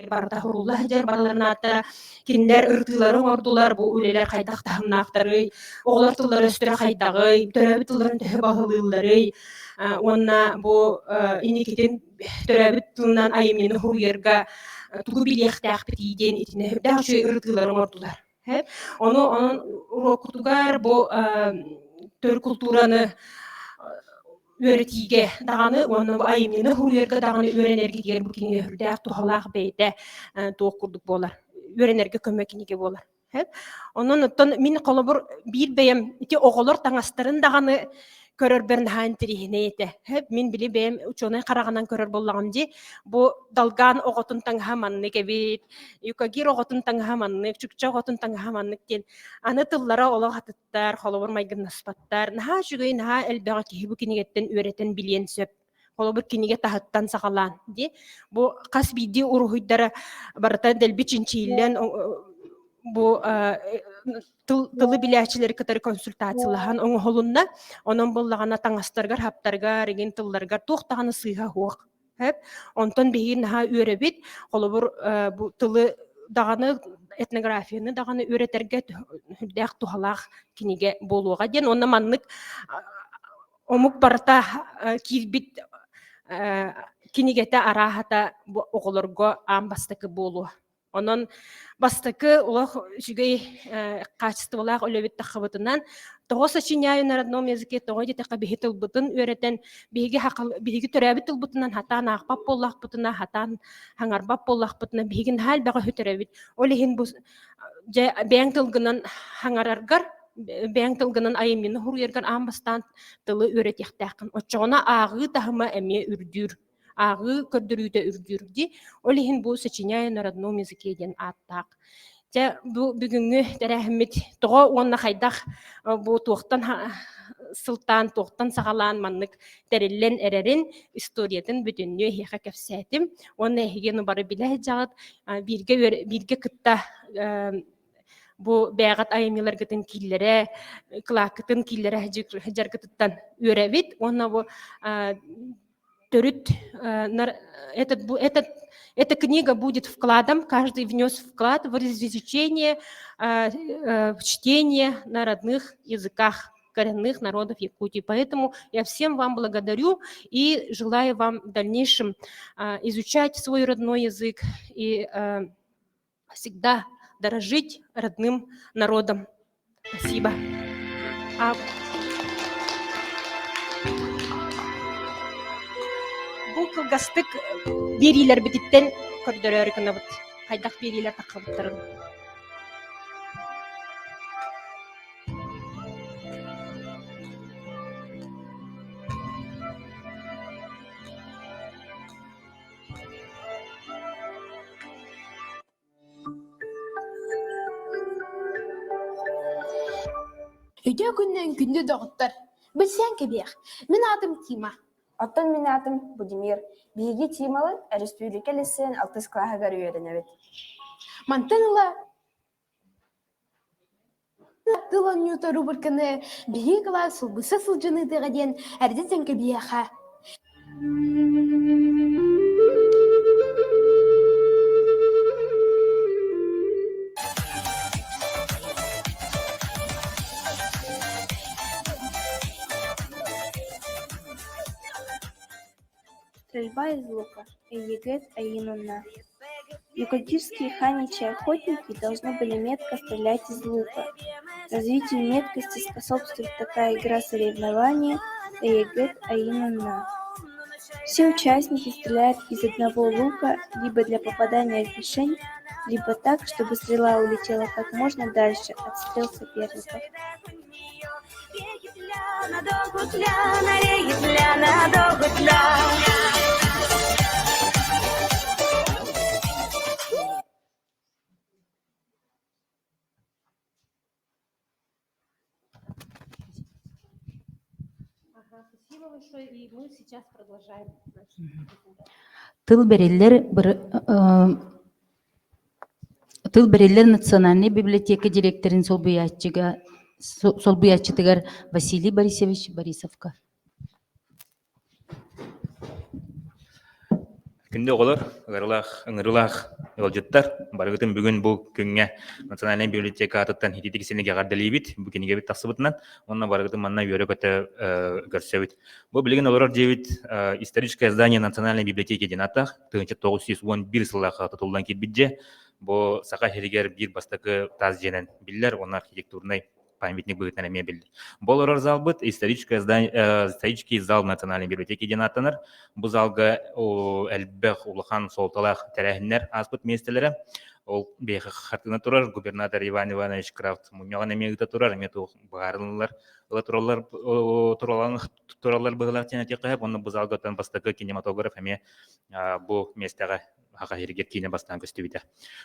Барыта уһурулла сылдьар барыларын ааттара кинилэр ырытыылары оҥордулар, бу үлэлэр хайдах таһымнаахтарый, оҕолор тыллара-өстөрө хайдаҕый, төрөөбүт тылларын төһө баһылыылларый уонна бу инникитин төрөөбүт тылынан айымньыны суруйарга тугу билиэхтээхпитий диэн итиннэ сүрдээх үчүгэй ырытыылары оҥордулар. Ону онон уруоккутугар бу төрүт култуураны үөрэтиигэ даҕаны уонна бу айымньыны суруйарга даҕаны үөрэнэргитигэр бу кинигэ сүрдээх туһалаах бэйэтэ туох курдук буолар үөрэнэргэ көмө кинигэ буолар. Онон оттон мин холобур биир бэйэм ити оҕолор таҥастарын даҕаны көрөрбөр наһаа интэриэһинэй этэ. Мин били бэйэм учуонай хараҕынан көрөр буоллаҕым дии. Бу долган оҕотун таҥаһа маннык эбит, юкагир оҕотун таҥаһа маннык, чукча оҕотун таҥаһа маннык диэн. Аны тыллара олох атыттар, холобур майгыннаспаттар. Наһаа үчүгэй, наһаа элбэҕи киһи бу кинигэттэн үөрэтэн билиэн сөп. Холобур кинигэ таһыттан саҕалаан дии. Бу хас биирдии уруһуйдара барыта дэлби чинчийиллэн бу тыл, тылы билээччилэри кытары консультациялаһан оҥоһулунна. Онон буоллаҕына таҥастарыгар, хаптарыгар, игин тылларыгар туох даҕаны сыыһа суох. Онтон биһиги наһаа үөрэбит. Холобур, бу тылы даҕаны этнографияны даҕаны үөрэтэргэ сүрдээх туһалаах кинигэ буолуоҕа диэн. Уонна маннык омук барыта киирбит кинигэтэ арааһата бу оҕолорго аан бастакы буолуо. Онон бастакы олох үчүгэй хаачыстыбалаах үлэбит таххыбытынан тоҕо сочиняю на родном языке тоҕо диэтэххэ биһи тылбытын үөрэтэн биһиги биһиги төрөөбүт тылбытынан хатаан аахпат буоллахпытына хатаан хаҥарбат буоллахпытына биһиги наһаа элбэҕи сүтэрэбит. Ол иһин бу дьэ бэйэҥ тылгынан хаҥараргар бэйэҥ тылгынан айымньыны суруйаргар аан бастаан тылы үөрэтиэхтээххин. Оччоҕуна ааҕыы таһыма эмиэ үрдүүр ааҕыы көрдөрүүтэ үрдүүр дии. Ол иһин бу «Сочиняя на родном языке» диэн ааттаах. Дьэ, бу бүгүҥҥү тэрээһиммит тоҕо уонна хайдах бу туохтан сылтаан, туохтан саҕалаан маннык тэриллэн эрэрин историятын бүтүннүү эһиэхэ кэпсээтим. Уонна эһиги ону бары билэ сылдьаҕыт. Бииргэ, бииргэ кытта бу бэйэҕит айымньыларгытын киллэрэ, кылааккытын киллэрэ сылдьаргытыттан үөрэбит. Уонна бу төрүт этот, этот, эта книга будет вкладом, каждый внес вклад в изучение, в чтение на родных языках коренных народов Якутии. Поэтому я всем вам благодарю и желаю вам в дальнейшем изучать свой родной язык и всегда дорожить родным народом. Спасибо. А... Бу кылгастык биэриилэрбититтэн көрдөрөөрү гынабыт. Хайдах биэриилэр таххабыттарын. Үтүө күнүнэн күндү доҕоттор! Билсэн кэбиэх, мин аатым Тима. Оттон мин аатым Будимир. Биһиги Тималыын өрөспүүбүлүкэ лиссиэн алтыс кылааһыгар үөрэнэбит. Мантан ыла Тыл оонньуута рубриканы биһиги кылаас сылбыса сылдьан ыытыаҕа диэн эрдэ кэбиһиэхэ. Стрельба из лука. Эйегет Аинана. Юкагирские ханичи охотники должны были метко стрелять из лука. Развитию меткости способствует такая игра-соревнование Эйегет Аинана. Все участники стреляют из одного лука либо для попадания в мишень, либо так, чтобы стрела улетела как можно дальше от стрел соперников. Спасибо большое, и мы сейчас продолжаем. Тыл бэриллэр Тыл бэриллэр Национальнай библиотека директорын солбуйааччыга солбуйааччытыгар Василий Борисович Борисовка. Күндү оҕолор, ыҥырылаах, ыҥырылаах. ыалдьыттар, барыгытын бүгүн бу күҥҥэ Национальнай библиотека аатыттан ититик синигэ эҕэрдэлиибит. Бу кинигэбит тахсыбытынан уонна барыгытын манна үөрэ-көтө көрсөбүт. Бу билигин олорор дьиэбит историческое здание Национальной библиотеки диэн ааттаах 1911 сыллаахха тутуллан киирбит дьиэ. Бу Саха сиригэр биир бастакы таас дьиэнэн биллэр уонна архитектурнай памятник быһыытынан эмиэ биллэр. Бу олорор залбыт историческое здание, исторический зал Национальной библиотеки диэн ааттанар. Бу залга элбэх улахан суолталаах тэрээһиннэр ааспыт миэстэлэрэ. Ол биһиэхэ хартыына турар губернатор Иван Иванович Крафт мунньаҕын эмиэ ыыта турар, эмиэ туох быһаарыллар ыла тураллар тураллар быһыылаах диэн этиэххэ сөп. Онно бу залга бастакы кинематограф эмиэ бу миэстэҕэ Саха сиригэр киинэ бастаан көстүбүтэ.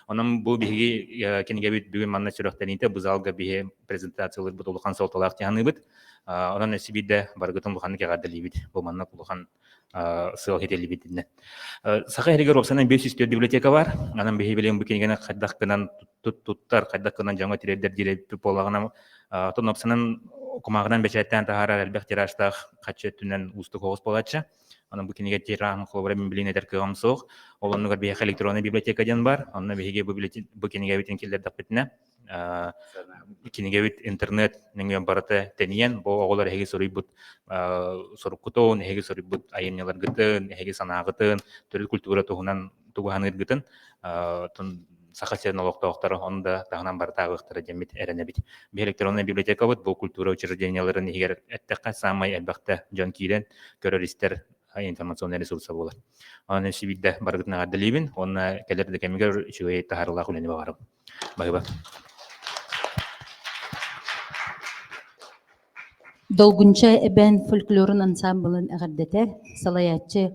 Онон бу биһиги кинигэбит бүгүн манна сүрэхтэниитэ бу залга биһи презентациялыырбыт улахан суолталаах дии саныыбыт. Онон өссө биирдэ барыгытын улаханнык эҕэрдэлиибит. Бу маннык улахан сыал ситиллибитинэн. Саха сиригэр уопсайынан 504 библиотека бар. Онон биһи билигин бу кинигэни хайдах гынан туттар, хайдах гынан дьоҥҥо тириэрдэр диир буоллаҕына, оттон уопсайынан кумааҕынан бэчээттээн таһаарар элбэх тиражтаах хаччы өттүнэн уустук оҕус буолааччы. Онон бу кинигэ тираһын холобура мин билигин этэр кыаҕым суох. Ол оннугар биһиэхэ электроннай библиотека диэн бар. Онно биһиги бу кинигэбитин киллэрдэхпитинэ, кинигэбит интернет нөҥүө барыта тэнийэн, бу оҕолор эһиги суруйбут суруккутун, эһиги суруйбут айымньыларгытын, эһиги санааҕытын, төрүт культура туһунан тугу саныыргытын Саха сирин олохтоохторо ону да таһынан барыта ааҕыахтара диэммит эрэнэбит. Биһи электроннай библиотекабыт бу культура учреждениеларын иһигэр эттэххэ саамай элбэхтэ дьон киирэн көрөр-истэр информационнай ресурса буолар. Онон өссө биирдэ барыгытын эҕэрдэлиибин уонна кэлэр да кэмигэр үчүгэй таһаарыылаах үлэни баҕарабын. Баһыыба. Долгунча эбээн фольклорун ансаамбылын эҕэрдэтэ салайааччы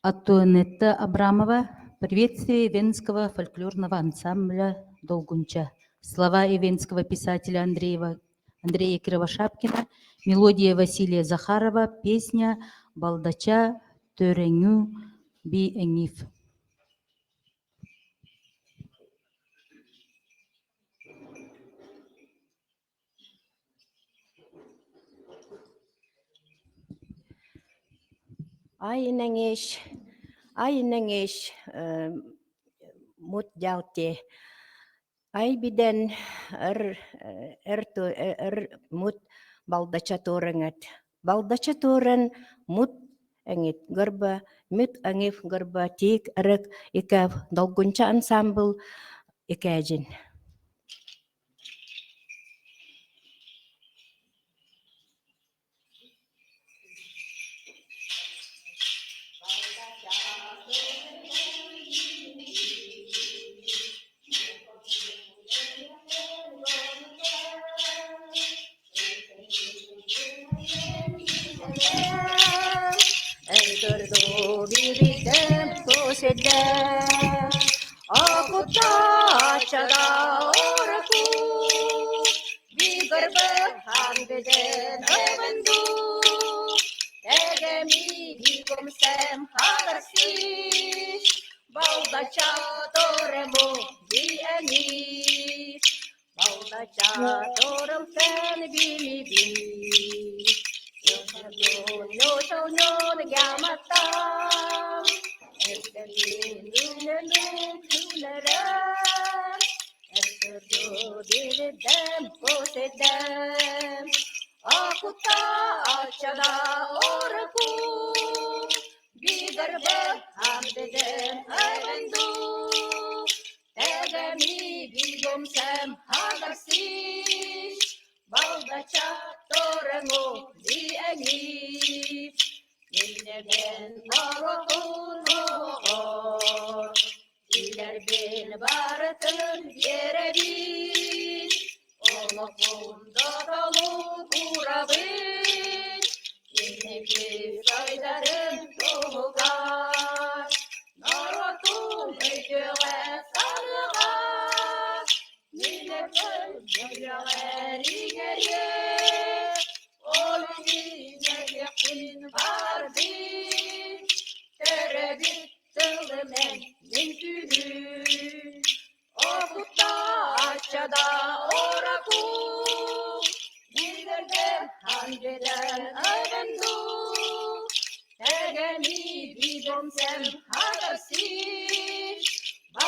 Антуанетта Абрамова «Приветствие эвенского фольклорного ансамбля «Долгунча», слова эвенского писателя Андреева Андрея Кривошапкина, мелодия Василия Захарова, песня «Балдача Төреңү би эңиф». Ай-нэҥиш, ай-нэҥиш, мут дьалти ай бидэн эр эр эр мут балдача туораҥат балдача туоран мут эҥит гырба мит аҥив гырба тиик арык икав долгунча ансамбл икээдьин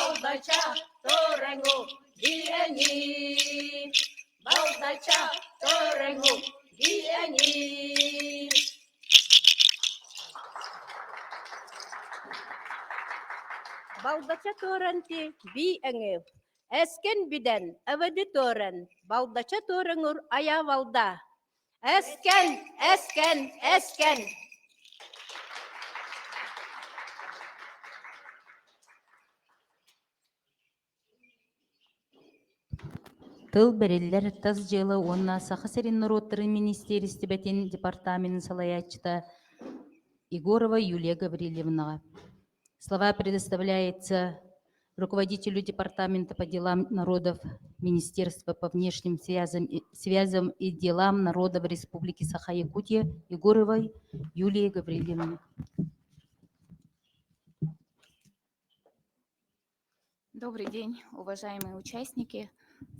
Балдача тореңу биэни. Балдача тореңу биэни. Балдача туоранти би эҥил, эскен биден эведи туоран, балдача туораңур ая валда. Эскен, эскен, эскен. Тыл бэриллэр тас дьыала уонна Саха сирин норуоттарын министиэристибэтин департаменын салайааччыта Егорова Юлия Гаврильевнаҕа. Слова предоставляется руководителю Департамента по делам народов Министерства по внешним связям и, связям и делам народов Республики Саха-Якутия Егоровой Юлии Гаврильевне. Добрый день, уважаемые участники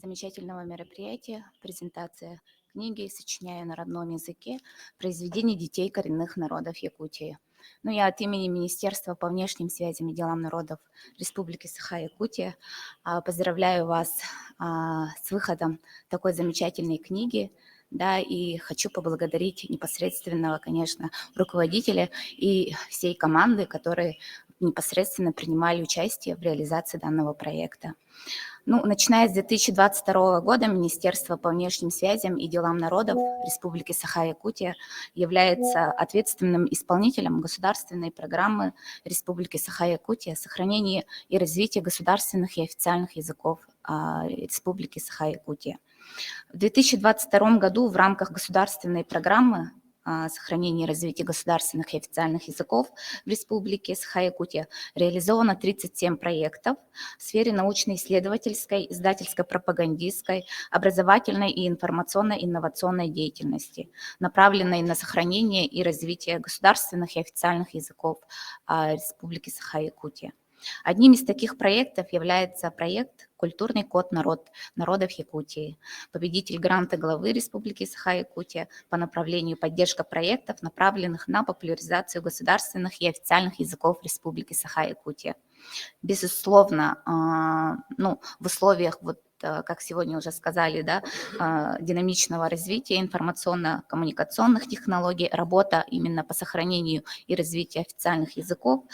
замечательного мероприятия, презентация книги «Сочиняю на родном языке. Произведения детей коренных народов Якутии». Ну, я от имени Министерства по внешним связям и делам народов Республики Саха-Якутия поздравляю вас с выходом такой замечательной книги, да, и хочу поблагодарить непосредственного, конечно, руководителя и всей команды, которые непосредственно принимали участие в реализации данного проекта. Ну, начиная с 2022 года Министерство по внешним связям и делам народов Республики Саха-Якутия является ответственным исполнителем государственной программы Республики Саха-Якутия «Сохранение и развитие государственных и официальных языков Республики Саха-Якутия». В 2022 году в рамках государственной программы сохранения и развития государственных и официальных языков в Республике Саха-Якутия реализовано 37 проектов в сфере научно-исследовательской, издательско-пропагандистской, образовательной и информационно-инновационной деятельности, направленной на сохранение и развитие государственных и официальных языков Республики Саха-Якутия. Одним из таких проектов является проект «Культурный код народ, народов Якутии», победитель гранта главы Республики Саха-Якутия по направлению поддержка проектов, направленных на популяризацию государственных и официальных языков Республики Саха-Якутия. Безусловно, ну, в условиях вот как сегодня уже сказали, да, динамичного развития информационно-коммуникационных технологий, работа именно по сохранению и развитию официальных языков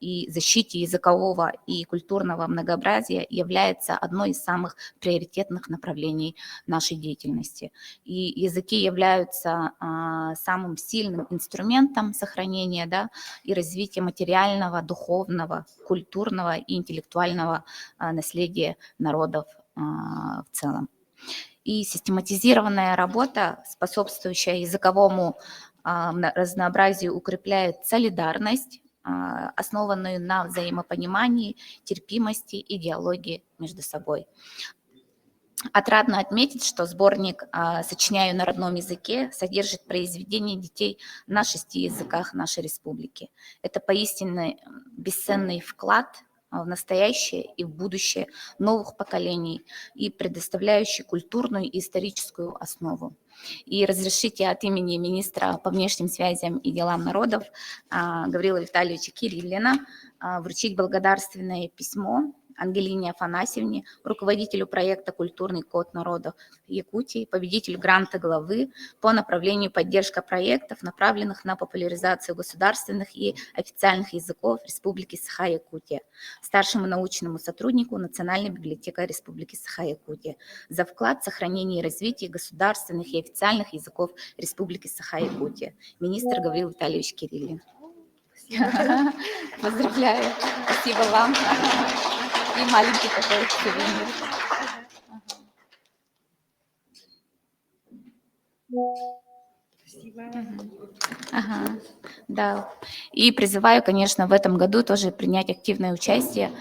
и защите языкового и культурного многообразия является одной из самых приоритетных направлений нашей деятельности. И языки являются самым сильным инструментом сохранения, да, и развития материального, духовного, культурного и интеллектуального наследия народов в целом. И систематизированная работа, способствующая языковому разнообразию, укрепляет солидарность, основанную на взаимопонимании, терпимости и диалоге между собой. Отрадно отметить, что сборник «Сочиняю на родном языке» содержит произведения детей на шести языках нашей республики. Это поистине бесценный вклад в настоящее и в будущее новых поколений и предоставляющий культурную и историческую основу. И разрешите от имени министра по внешним связям и делам народов Гаврила Витальевича Кириллина вручить благодарственное письмо Ангелине Афанасьевне, руководителю проекта «Культурный код народов Якутии», победителю гранта главы по направлению поддержка проектов, направленных на популяризацию государственных и официальных языков Республики Саха-Якутия, старшему научному сотруднику Национальной библиотеки Республики Саха-Якутия за вклад в сохранение и развитие государственных и официальных языков Республики Саха-Якутия. Министр Гаврил Витальевич Кириллин. Поздравляю. Спасибо вам. И маленький такой сувенир. Спасибо. Ага, да. И призываю, конечно, в этом году тоже принять активное участие,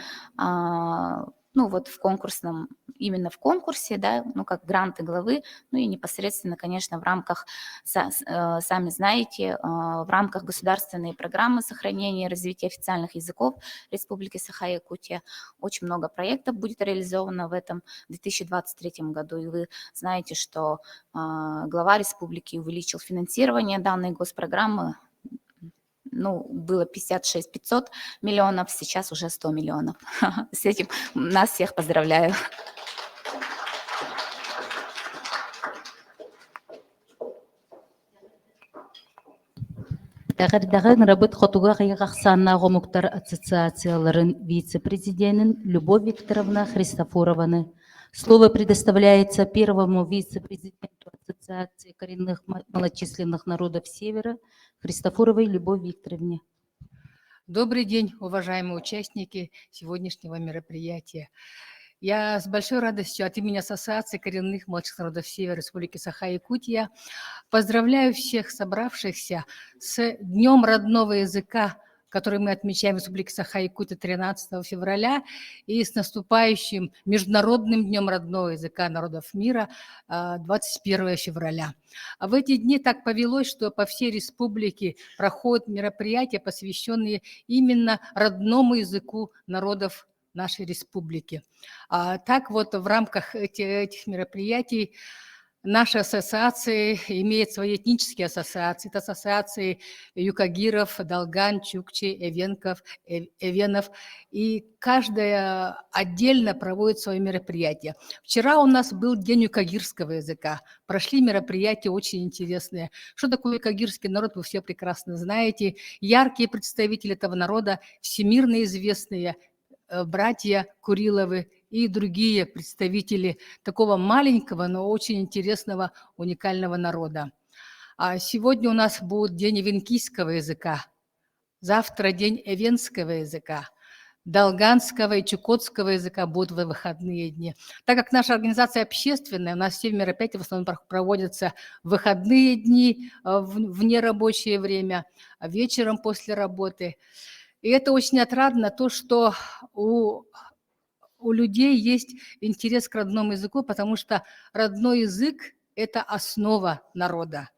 ну вот в конкурсном, именно в конкурсе, да, ну как гранты главы, ну и непосредственно, конечно, в рамках, сами знаете, в рамках государственной программы сохранения и развития официальных языков Республики Саха-Якутия очень много проектов будет реализовано в этом 2023 году, и вы знаете, что глава республики увеличил финансирование данной госпрограммы. Ну, было 56 500 миллионов, сейчас уже 100 миллионов. С этим нас всех поздравляю. Эҕэрдэҕэ ыҥырабыт Хотугу аҕыйах ахсааннаах омуктар ассоциацияларын вице-президенин Любовь Викторовна Христофорованы. Слово предоставляется первому вице-президенту Ассоциации коренных малочисленных народов Севера Христофоровой Любовь Викторовне. Добрый день, уважаемые участники сегодняшнего мероприятия. Я с большой радостью от имени Ассоциации коренных младших народов Севера Республики Саха-Якутия поздравляю всех собравшихся с Днем родного языка, который мы отмечаем в Республике Саха-Якутия 13 февраля, и с наступающим Международным днем родного языка народов мира 21 а, февраля. А в эти дни так повелось, что по всей республике проходят мероприятия, посвященные именно родному языку народов нашей республики. А так вот в рамках этих мероприятий Наши ассоциации имеют свои этнические ассоциации. Это ассоциации юкагиров, долган, чукчи, эвенков, эвенов. И каждая отдельно проводит свое мероприятие. Вчера у нас был день юкагирского языка. Прошли мероприятия очень интересные. Что такое юкагирский народ, вы все прекрасно знаете. Яркие представители этого народа, всемирно известные э, братья Куриловы и другие представители такого маленького, но очень интересного, уникального народа. А сегодня у нас будет день эвенкийского языка, завтра день эвенского языка, долганского и чукотского языка будут в выходные дни. Так как наша организация общественная, у нас все мероприятия в основном проводятся в выходные дни, э, в нерабочее время, вечером после работы. И это очень отрадно, то, что у у людей есть интерес к родному языку, потому что родной язык – это основа народа.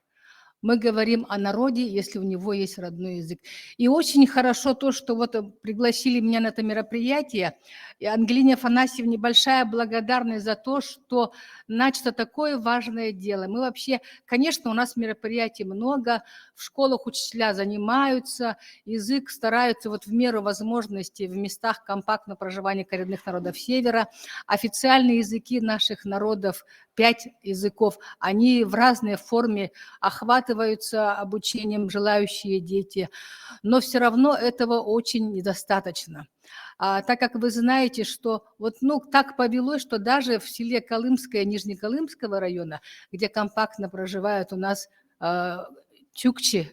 Мы говорим о народе, если у него есть родной язык. И очень хорошо то, что вот э, пригласили меня на это мероприятие. И Ангелине Афанасьевне большая благодарность за то, что начато такое важное дело. Мы вообще, конечно, у нас мероприятий много, в школах учителя занимаются, язык стараются вот в меру возможностей в местах компактного проживания коренных народов Севера. Официальные языки наших народов, пять языков, они в разной форме охватываются обучением желающие дети, но все равно этого очень недостаточно. А, так как вы знаете, что вот, ну, так повелось, что даже в селе Колымское Нижнеколымского района, где компактно проживают у нас э, чукчи,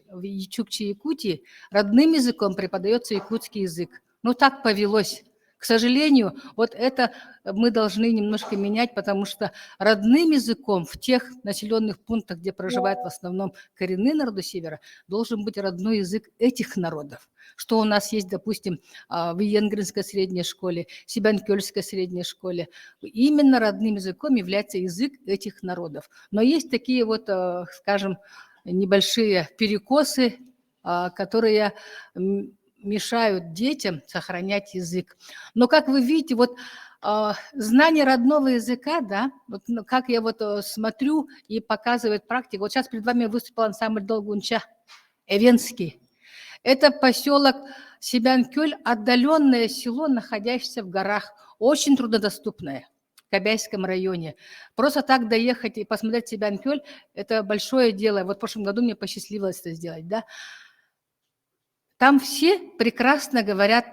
чукчи Якутии, родным языком преподается якутский язык. Ну, так повелось. К сожалению, вот это мы должны немножко менять, потому что родным языком в тех населенных пунктах, где проживают в основном коренные народы Севера, должен быть родной язык этих народов. Что у нас есть, допустим, а, в Иенгринской средней школе, Сибанкёльской средней школе. Именно родным языком является язык этих народов. Но есть такие вот, э, скажем, небольшие перекосы, а, которые мешают детям сохранять язык. Но, как вы видите, вот а, знание родного языка, да, вот ну, как я вот э, смотрю и показывает практика. Вот сейчас перед вами выступил ансамбль Долгунча, Эвенский. Это поселок Себянкёль, отдаленное село, находящееся в горах, очень труднодоступное в Кобяйском районе. Просто так доехать и посмотреть Себянкёль – это большое дело. Вот в прошлом году мне посчастливилось это сделать, да. Там все прекрасно говорят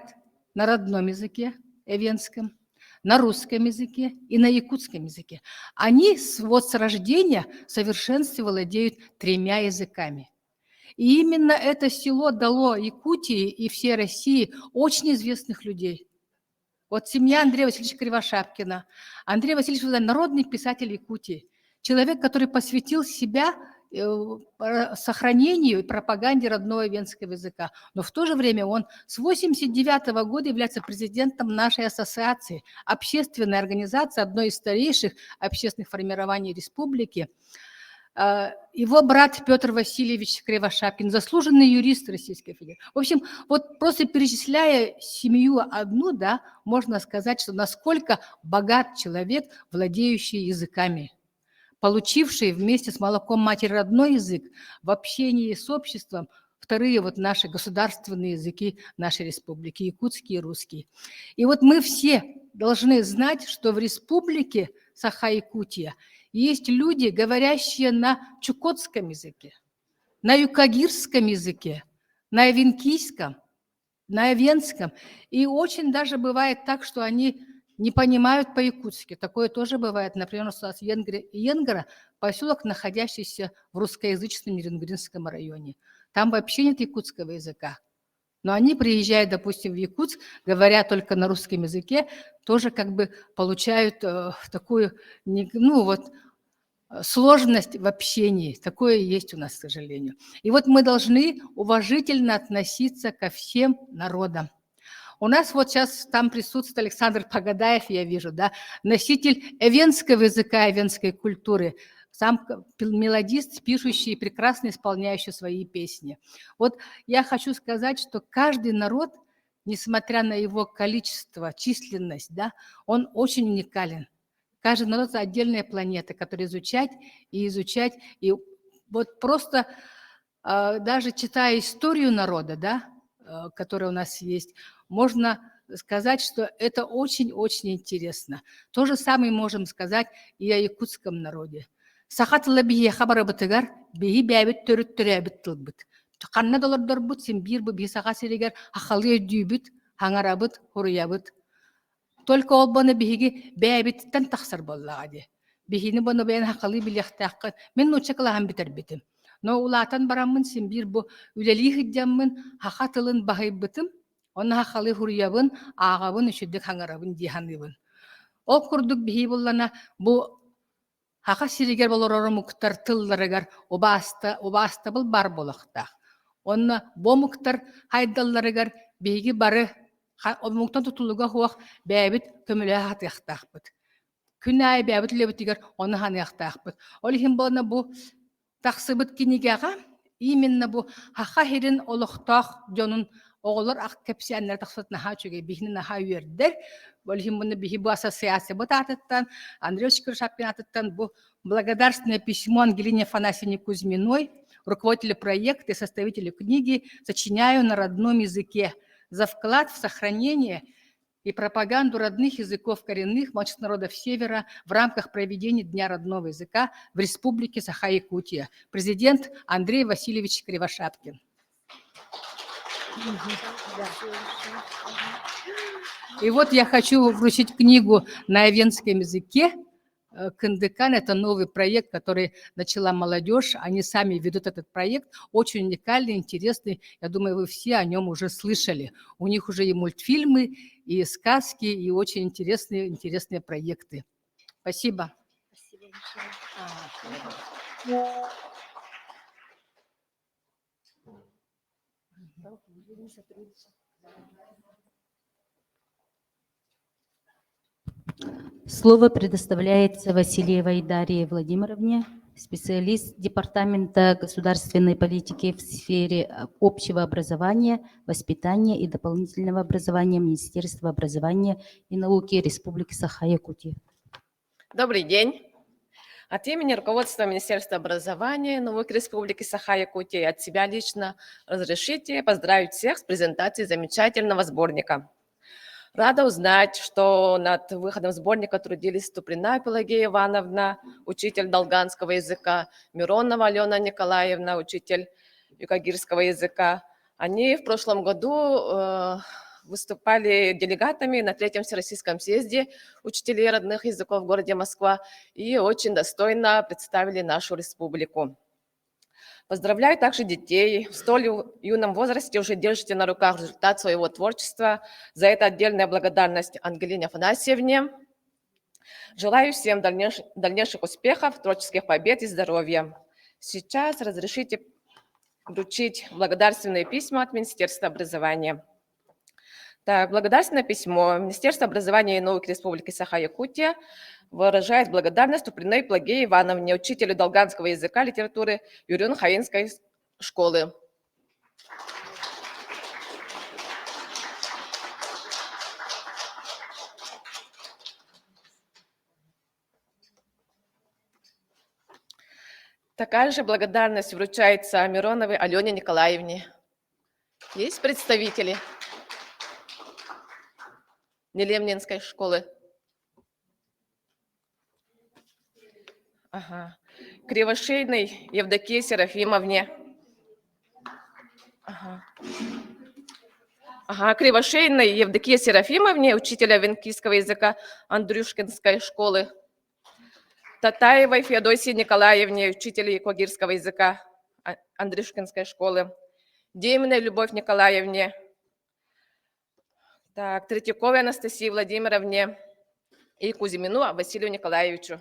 на родном языке, эвенском, на русском языке и на якутском языке. Они с, вот с рождения в совершенстве владеют тремя языками. И именно это село дало Якутии и всей России очень известных людей. Вот семья Андрея Васильевича Кривошапкина. Андрей Васильевич – народный писатель Якутии. Человек, который посвятил себя Э, сохранению и пропаганде родного венского языка. Но в то же время он с 1989 года является президентом нашей ассоциации, общественной организации, одной из старейших общественных формирований республики. Э, его брат Петр Васильевич Кривошапкин, заслуженный юрист Российской Федерации. В общем, вот просто перечисляя семью одну, да, можно сказать, что насколько богат человек, владеющий языками получивший вместе с молоком матери родной язык в общении с обществом, вторые вот наши государственные языки нашей республики, якутский и русский. И вот мы все должны знать, что в республике Саха-Якутия есть люди, говорящие на чукотском языке, на юкагирском языке, на эвенкийском, на эвенском. И очень даже бывает так, что они не понимают по-якутски. Такое тоже бывает. Например, у нас Енгра, поселок, находящийся в русскоязычном Нерюнгринском районе. Там вообще нет якутского языка. Но они приезжают, допустим, в Якутск, говоря только на русском языке, тоже как бы получают э, такую, ну вот, сложность в общении. Такое есть у нас, к сожалению. И вот мы должны уважительно относиться ко всем народам. У нас вот сейчас там присутствует Александр Погодаев, я вижу, да, носитель эвенского языка, эвенской культуры, сам мелодист, пишущий и прекрасно исполняющий свои песни. Вот я хочу сказать, что каждый народ, несмотря на его количество, численность, да, он очень уникален. Каждый народ – это отдельная планета, которую изучать и изучать. И вот просто а, даже читая историю народа, да, э, которая у нас есть, можно сказать, что это очень-очень интересно. То же самое можем сказать и о якутском народе. Саха тыла биһиэхэ барыбытыгар биһи бэйэбит төрүт төрөөбүт тылбыт. Ханна да олордорбут син биир бу биһи саха сиригэр сахалыы өйдүүбүт, хаҥарабыт, хуруйабыт. Только ол бону биһиги бэйэбититтэн тахсар буоллаҕа дии. Биһини бону бэйэн сахалыы билиэхтээххин. Мин нуучча кылааһын бүтэрбитим. Но улаатан бараммын син биир бу үлэлии сылдьаммын саха тылын баһыйбытым. Онно сахалыы суруйабын, ааҕабын, үчүгдүк хаҥарабын дии саныыбын. Ол курдук биһи буллана бу Саха сиригэр олорор омуктар тылларыгар убааста, убаастабыл баар буолуохтаах. Онно бу омуктар хайдалларыгар биһиги бары омуктан тутулуга суох бэйэбит көмөлөһө сатыахтаахпыт. Күн аайы бэйэбит үлэбитигэр ону саныахтаахпыт. Ол иһин буолна бу Тахсыбыт кинигэҕэ именно бу Саха сирин олохтоох дьонун оҕолор ах кэпсээннэрэ тахсыбыт наһаа үчүгэй, биһини наһаа үөрдэр. Ол иһин муну биһи бу ассоциациябыт аатыттан, Андрей Шапкин аатыттан бу благодарственное письмо Ангелине Афанасьевне Кузьминой, руководителю проекта и составителю книги «Сочиняю на родном языке» за вклад в сохранение и пропаганду родных языков коренных малочисленных народов Севера в рамках проведения Дня родного языка в Республике Саха-Якутия. Президент Андрей Васильевич Кривошапкин. И вот я хочу вручить книгу на эвенском языке Кындыкан – это новый проект, который начала молодежь. Они сами ведут этот проект. Очень уникальный, интересный. Я думаю, вы все о нем уже слышали. У них уже и мультфильмы, и сказки, и очень интересные, интересные проекты. Спасибо. Спасибо большое. Слово предоставляется Васильевой Дарье Владимировне, специалист Департамента государственной политики в сфере э, общего образования, воспитания и дополнительного образования Министерства образования и науки Республики Саха-Якутия. Добрый день. От имени руководства Министерства образования и науки Республики Саха-Якутия и от себя лично разрешите поздравить всех с презентацией замечательного сборника. Рада узнать, что над выходом сборника трудились Туприна Пелагея Ивановна, учитель долганского языка, Миронова Алена Николаевна, учитель юкагирского языка. Они в прошлом году э, выступали делегатами на Третьем Всероссийском съезде учителей родных языков в городе Москва и очень достойно представили нашу республику. Поздравляю также детей. В столь юном возрасте уже держите на руках результат своего творчества. За это отдельная благодарность Ангелине Афанасьевне. Желаю всем дальнейших, дальнейших успехов, творческих побед и здоровья. Сейчас разрешите вручить благодарственные письма от Министерства образования. Так, благодарственное письмо Министерства образования и науки Республики Саха-Якутия выражает благодарность Туприной Пелагее Ивановне, учителю долганского языка и литературы Юрюн-Хаинской школы. Такая же благодарность вручается Мироновой Алене Николаевне, Есть представители Нелемнинской школы? Ага. Кривошейной Евдокии Серафимовне. Ага. Ага, Кривошейной Евдокии Серафимовне, учителя венкийского языка Андрюшкинской школы. Татаевой Феодосии Николаевне, учителя якогирского языка Андрюшкинской школы. Деминой Любовь Николаевне. Так, Третьяковой Анастасии Владимировне и Кузьмину Василию Николаевичу.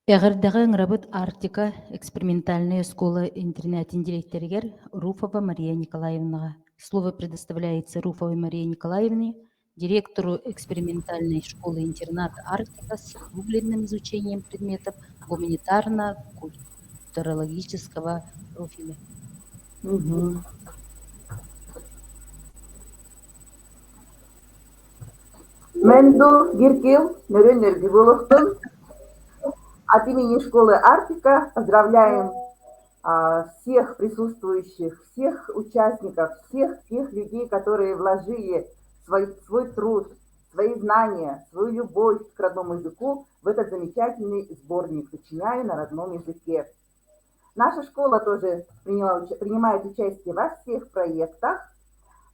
Эҕэрдэҕэ ыҥырабыт Арктика экспериментальнай оскуола интэринээтин дириэктэригэр Руфова Мария Николаевнаҕа. Слово предоставляется Руфовой Марии Николаевне, директору экспериментальной школы-интернат «Арктика» с углубленным изучением предметов гуманитарно-культурологического профиля. Мэнду Гиркил, Нөрүн Нөргүбуловтун от имени школы «Арктика» поздравляем всех присутствующих, всех участников, всех тех людей, которые вложили свой, свой труд, свои знания, свою любовь к родному языку в этот замечательный сборник «Сочиняю на родном языке». Наша школа тоже приняла, принимает участие во всех проектах.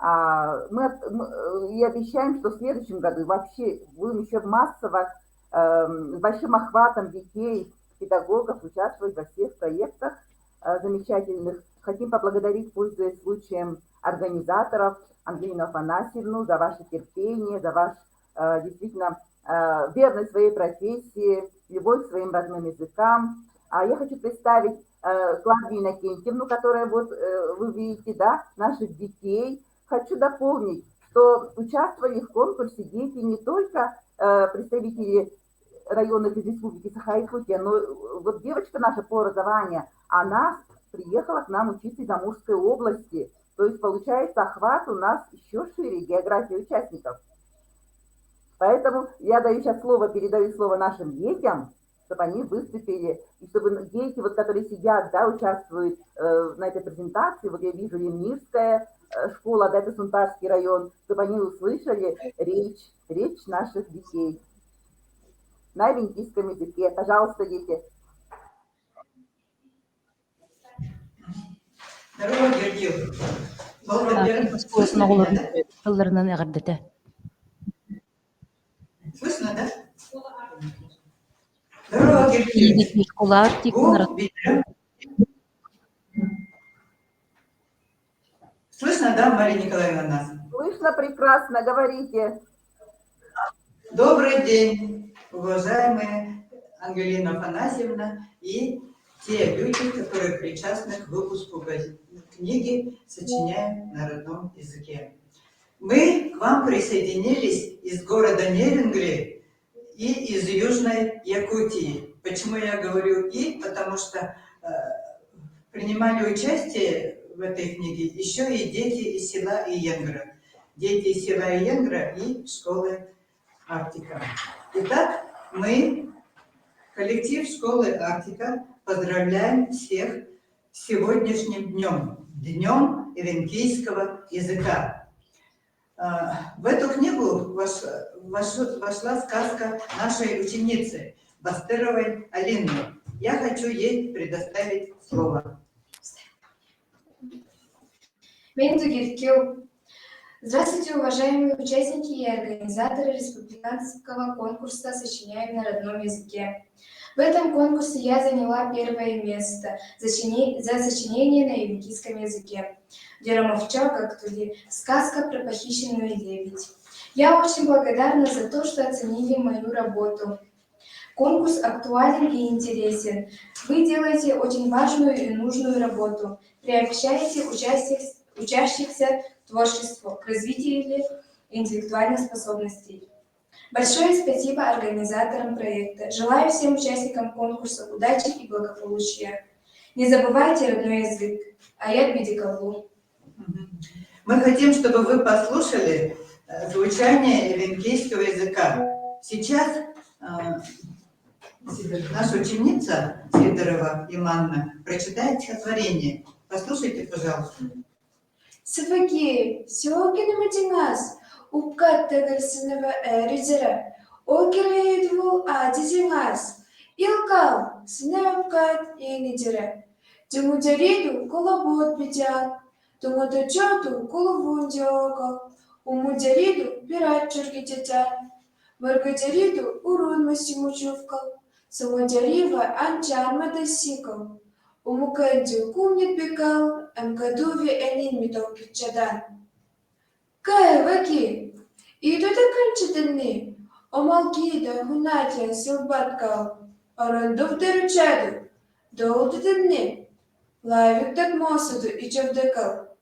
Мы и обещаем, что в следующем году вообще будем еще массово, с большим охватом детей, педагогов участвовать во всех проектах замечательных. Хотим поблагодарить, пользуясь случаем, организаторов Ангелину Афанасьевну за ваше терпение, за ваш действительно верность своей профессии, любовь к своим родным языкам. А я хочу представить Клавдию Иннокентьевну, которая вот вы видите, да, наших детей. Хочу дополнить, что участвовали в конкурсе дети не только представители районов из Республики Саха-Якутия, но вот девочка наша по образованию, она приехала к нам учиться из Амурской области. То есть, получается, охват у нас еще шире, география участников. Поэтому я даю сейчас слово, передаю слово нашим детям, чтобы они выступили, и чтобы дети, вот, которые сидят, да, участвуют на этой презентации, вот я вижу Лемнирская школа, да, это Сунтарский район, чтобы они услышали речь, речь наших детей на венкийском языке. Пожалуйста, дети. Оскуолатын оҕолорун тылларынан эҕэрдэтэ. Слышно, да? Слышно, да, Мария Николаевна, нас? Слышно прекрасно, говорите. Добрый день, уважаемая Ангелина Афанасьевна и те люди, которые причастны к выпуску книги «Сочиняем на родном языке». Мы к вам присоединились из города Нерюнгри и из Южной Якутии. Почему я говорю «и»? Потому что принимали участие в этой книге еще и дети из села Иенгра. Дети из села Иенгра и школы Арктика. Итак, мы, коллектив школы Арктика, поздравляем всех с сегодняшним днем, Днем эвенкийского языка. В эту книгу вошла сказка нашей ученицы Бастыровой Алины. Я хочу ей предоставить слово. Здравствуйте, уважаемые участники и организаторы республиканского конкурса «Сочиняем на родном языке». В этом конкурсе я заняла первое место за сочинение на эвенкийском языке «Дерамовча Гактули. Сказка про похищенную лебедь». Я очень благодарна за то, что оценили мою работу. Конкурс актуален и интересен. Вы делаете очень важную и нужную работу. Приобщаете учащихся к творчеству, к развитию интеллектуальных способностей. Большое спасибо организаторам проекта. Желаю всем участникам конкурса удачи и благополучия. Не забывайте родной язык. Аят Бедикаллу. Мы хотим, чтобы вы послушали э, звучание эвенкийского языка. Сейчас э, наша ученица Сидорова Иманна прочитает стихотворение. Послушайте, пожалуйста. Сыфаки, сёкинымытиңас, упкат тегерсинева эридера, окерейдвул адидиңас, илкал, синеупкат енидере. Димудериду кулабут битян, туҥутуччоту кулувун-диокол, умудериду пират чургитетян, мыргыдериду урун масимучувкал, сымодерива анчан матасикал, умукэндю кумнит бикал, эмкадуви энин митолкитчадан. Кэ, Идута канчитэнни, омалкида хунатьян силбаткал, орондув деручаду, долдитэнни, лавиктак мосуду ичавдекал.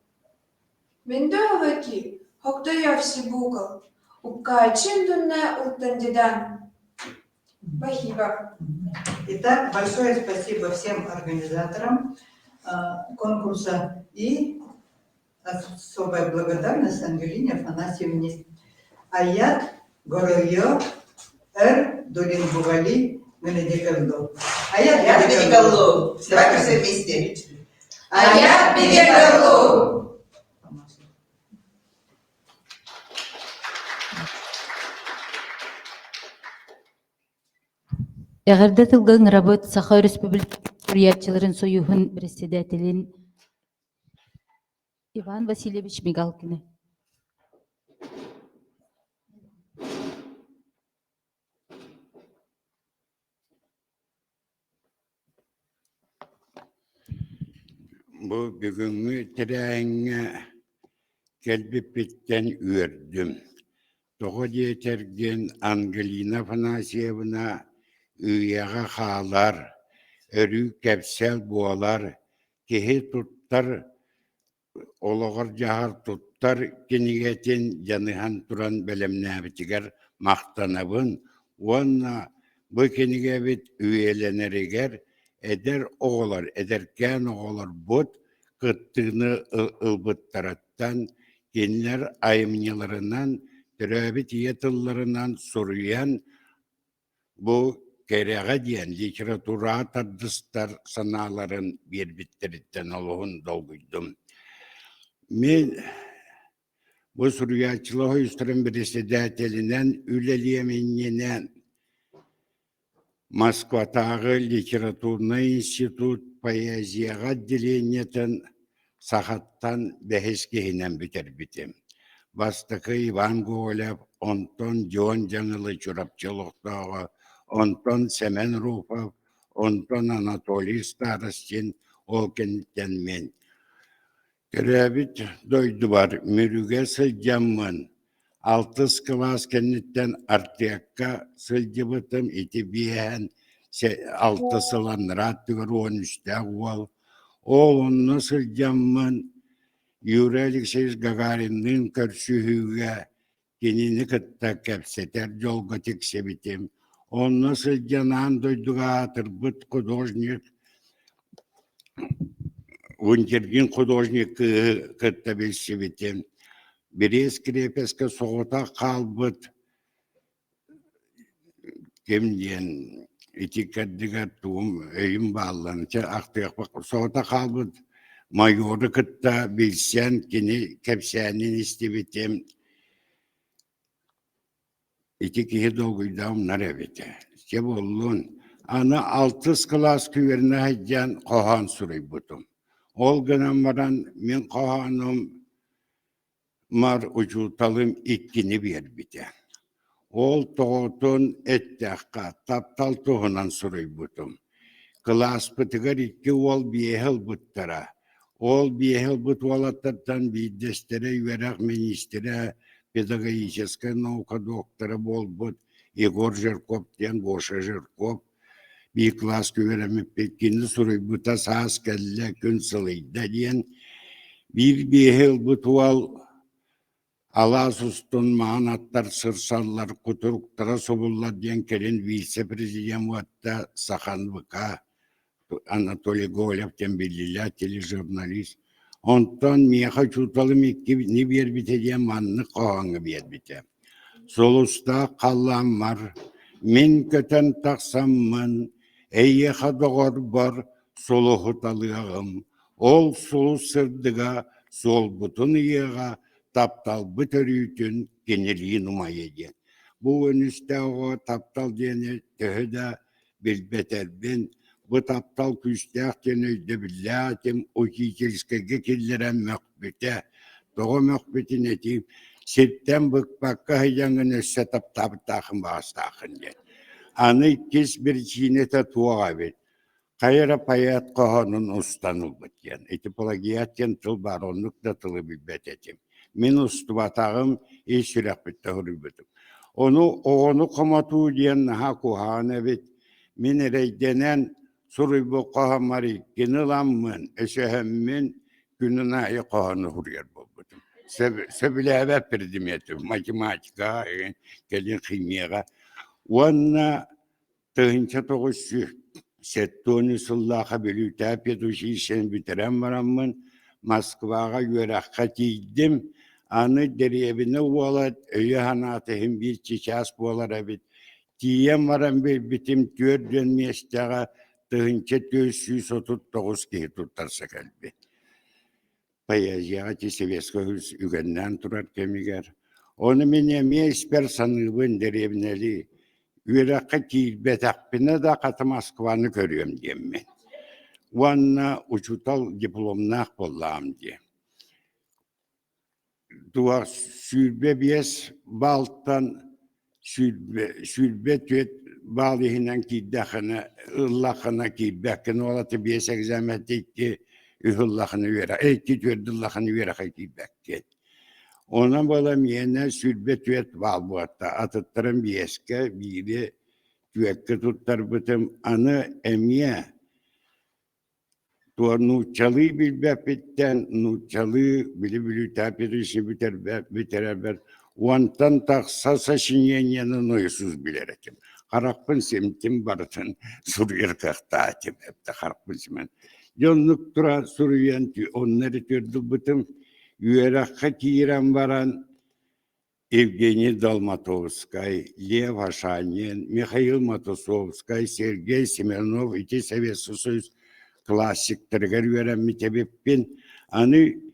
Мендоаваки, хоктоявси букал, упкачин дунне ултандидан. Спасибо. Итак, большое спасибо всем организаторам э, конкурса и особая благодарность Ангелине Афанасьевне. Аят Горойо Эр Дулингували Гнедикаллу. Аят Гнедикаллу. Давайте все вместе. Аят Гнедикаллу. Эҕэрдэ тылга ыҥырабыт Саха Өрөспүүбүлүкэтин суруйааччыларын Союһун председателин Иван Васильевич Мигалкины. Бу бүгүҥҥү тэрээһиҥҥэ кэлбиппиттэн үөрдүм. Тоҕо диэтэргин Ангелина Афанасьевна үйэҕэ хаалар, өрүү кэпсэл буолар, киһи туттар олоҕор-дьаһар туттар кинигэтин дьаныһан туран бэлэмнээбитигэр махтанабын уонна бу кинигэбит үйэлэнэригэр эдэр оҕолор, эдэркээн оҕолорбут кыттыыны ылбыттарыттан кинилэр айымньыларынан, төрөөбүт ийэ тылларынан суруйан Бу кэрэҕэ диэн литератураҕа тардыстар санааларын биэрбиттэриттэн олуһун долгуйдум. Мин бу суруйааччылар союзтарын председателинэн үлэлиэм иннинэ Москватааҕы литературнай институт поэзияҕа отделениетын сахаттан бэһис киһинэн бүтэрбитим. Бастакы Иван Гоголев, онтон Дьуон Дьаҥылы Чурапчы олохтооҕо, онтон Сэмэн Руфов, онтон Анатолий Старостин, ол кэнниттэн мин. Төрөөбүт дойдубар Мүрүгэ сылдьаммын, алтыс кылаас кэнниттэн Артекка сылдьыбытым, ити биэһэн алта сыл анараа өттүгэр уон үстээх уол. Ол онно сылдьаммын Юрий Алексеевич Гагаринныын көрсүһүүгэ кинини кытта кэпсэтэр дьолго тиксибитим. Онно сылдьан аан дойдуга аатырбыт художник Вунтергин художник кыыһы кытта билсибитим. Бириэс крепоска соҕотох хаалбыт ким диэн ити кэрдигэр тугум өйүм бааллан чэ ахтыахпыт соҕотох хаалбыт майору кытта билсэн кини кэпсээнин истибитим ити киһи долгуйдаах умнар эбит чэ буоллун аны алтыс кылааска үөрэнэ сылдьан хоһоон суруйбутум ол гынан баран мин хоһоонум Мар учууталым иккини биэрбитэ. Ол тоҕотун эттэххэ, таптал туһунан суруйбутум. Кылааспытыгар икки уол биэһи ылбыттара. Ол биэһи ылбыт уолаттартан биирдэстэрэ үөрэх миниистирэ, педагогическай наука доктора буолбут Егор Жирков диэн Гоша Жирков биир кылааска үөрэммиппит. Кини суруйбута саас кэллэ, күн сылыйда диэн. Биир биэһи ылбыт уол алаас устун маҥан аттар сырсаллар, кутуруктара субуллар диэн кэлин вице-президент уотта Сахан ВК. Анатолий Гоголев диэн биллиилээх тележурналист. Онтон миэхэ учууталым иккини биэрбитэ диэн маннык хоһооҥҥо биэрбитэ. Сулустаах халлааммар мин көтөн тахсаммын, эйиэхэ доҕорбор сулуһу талыаҕым, ол сулус сырдыга суолбутун ыйыаҕа, тапталбыт өрүүтүн кинилиин умайа диэн. Бу өнүстээх оҕо таптал диэни төһө да билбэтэрбин, бу таптал күүстээх диэн өйдөбүллээх этим, учительскайга киллэрэн мөхпүтэ. Тоҕо мөхпүтүн этиим, сиртэн быкпакка сылдьаҥҥын өссө таптаабыттааххын баҕастааххын диэн. Аны иккис биричиинэтэ туох эбит? Хайа эрэ поэт хоһоонун устан ылбыт диэн. Ити плагиат диэн тыл баар, оннук да тылы билбэт этим. Мин устубатаҕым, ис сүрэхпиттэн суруйбутум. Ону оҕону хомотуу диэн наһаа куһаҕан эбит. Мин эрэйдэнэн суруйбут хоһооммор иккини ыламмын, өсөһөммүн күнүн аайы хоһоону суруйар буолбутум. Сөбүлээбэт предметим математикаҕа, кэлин химияҕа. Уонна 1973 сыллаахха Бүлүүтээ педучилищены бүтэрэн бараммын Москваҕа үөрэххэ тиийдим. Аны дэриэбинэ уола өйө-санаата иһин биир чычаас буолар эбит. Тиийэн баран билбитим 40 миэстэҕэ 1439 киһи туттарса кэлбит. Поэзияҕа ити Советскай Союз үгэннээн турар кэмигэр. Ону мин эмиэ испэр саныыбын дэриэбинэлии үөрэххэ киирбэтэхпинэ да хата Москваны көрүөм диэммин. Уонна учуутал дипломнаах буоллаҕым дии. Туох 25 баалтан 24 баал иһинэн киирдэххинэ, ыллаххына киирбэккин, ол аты биэс экзаменты икки үс ыллаххына үөрэх, икки түөрт ыллаххына үөрэххэ киирбэккин. Онон буола миэнэ 24 баал буолта, атыттарын биэскэ, биири түөркэ туттарбытым. Аны эмиэ Туо нууччалыы билбэппиттэн нууччалыы били бүлүүтээ педучилище бүтэрэрбэр уонтан тахса сочинениены нойосуус билэр этим. Харахпын симтим барытын суруйар кыахтаах этим эбэтэ харахпын симэн. Дьэ оннук тура суруйан онно эрэ түөрдүлбүтүм. Үөрэххэ киирэн баран Евгений Долматовскай, Лев Ашанин, Михаил Матусовскай, Сергей Смирнов ити Советский Союз классиктарыгар үөрэммит эбиппин. Аны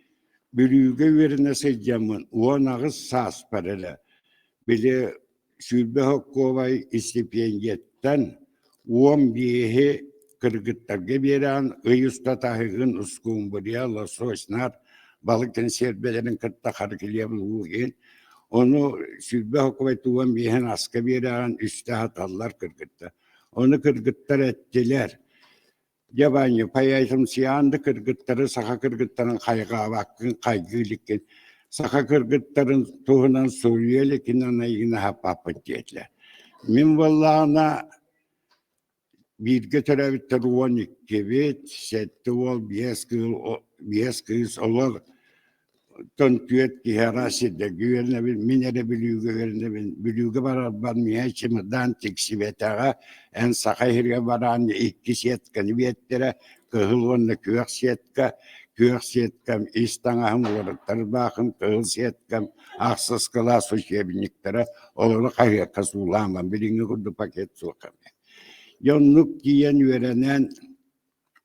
Бүлүүгэ үөрэнэ сылдьаммын 18 сааспар эрэ били 20 сокуобай истипиэндьийэттэн 15-и кыргыттарга биэрэн ый устата аһыгын ускумбрия, лосось, нар балык кэнсиэрбэлэрин кытта хары килиэп ылыы Ону 20 сокуобай 15-ин аска биэрэҕин үстэ аһаталлар кыргыттар. Ону кыргыттар эттилэр Дьэ, Ваня, поэтомсуйаан да кыргыттары саха кыргыттарын хайҕаабаккын, хайгыы иликкин, саха кыргыттарын туһунан суруйа иликкин анайгын аһаппаппыт диэтилэр. Мин буоллаҕына бииргэ төрөөбүттэр 12-бит, сэттэ уол, биэс кыыл, биэс кыыс, олор Оттон түөрт киһи араас сирдэргэ үөрэнэбин, мин эрэ Бүлүүгэ үөрэнэбин. Бүлүүгэ барарбар миэхэ чемодан тиксибэтэҕэ, эн Саха сиригэр бараан икки сетканы биэртэрэ, кыһыл уонна күөх сетка. Күөх сеткам ис таҥаһым, уларыттар ырбаахым, кыһыл сеткам, ахсыс кылаас учебниктара, олору хаһыакка суулааман, билиҥҥи курдук пакет суох эмиэ. Дьэ оннук тиийэн үөрэнэн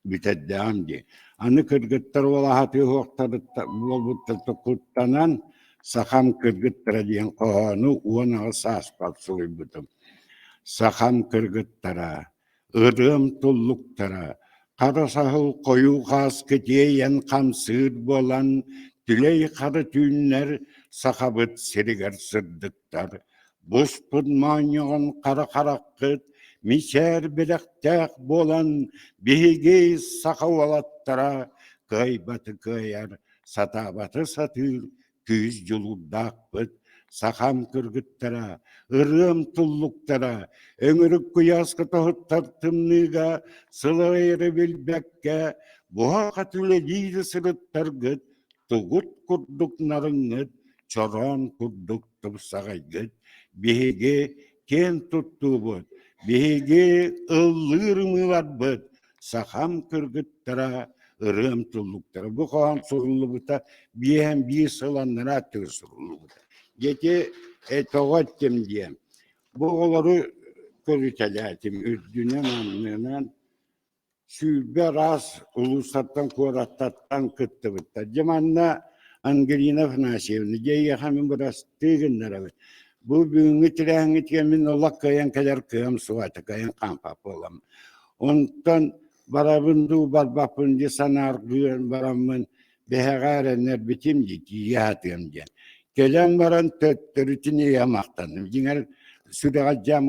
бүтэрдэҕим дии. Аны кыргыттар уолаһатыы буолбуттар куттанан «Сахам кыргыттара» диэн хоһоону 18 сааспар суруйбутум. Сахам кыргыттара, ырыам туллуктара, хара саһыл хойуу хааскы тиэйэн хамсыыр буолан, түлэй хара түүннэр Сахабыт сиригэр сырдыктар, Буспут моонньоҕон хара хараххыт мичээр бэлэхтээх буолан биһиги саха уолаттара кыайбаты кыайар, сатаабаты сатыыр күүс дьулуурдаахпыт, сахам кыргыттара, ырыам туллуктара, өҥүрүк куйааска тоһуттар тымныыга сылайары билбэккэ буһа-хата үлэлии сырыттаргыт тугут курдук нарыҥҥыт, чороон курдук тупсаҕайгыт, биһиги киэн туттуубут, биһиги ыллыыр ымыыларбыт, Сахам кыргыттара, ырыам туллуктара. Бу хоһоон суруллубута биэһэн биир сыл аннараа өттүгэр суруллубута. Дьэти тоҕо эттим диэн. Бу оҕолору көрүтэлээтим үрдүнэн аннынан 20 араас улуустартан, куораттартан кыттыбыттар. Дьэ манна Ангелина Афанасьевна, дьэ эйиэхэ мин бырастыы гыннарабын. Бу бүгүҥҥү тэрээһиҥҥитигэр мин олох кыайан кэлэр кыам суох этэ, кыайан хаампат буолам. Онтон барабын дуу, барбаппын дии санааргыан бараммын бэһэҕэ эрэннэрбитим дии, тиийэ сатыам диэн. Кэлэн баран төттөрүтүн ийэ махтанным. Дьиҥэр сүрэҕэлдьээн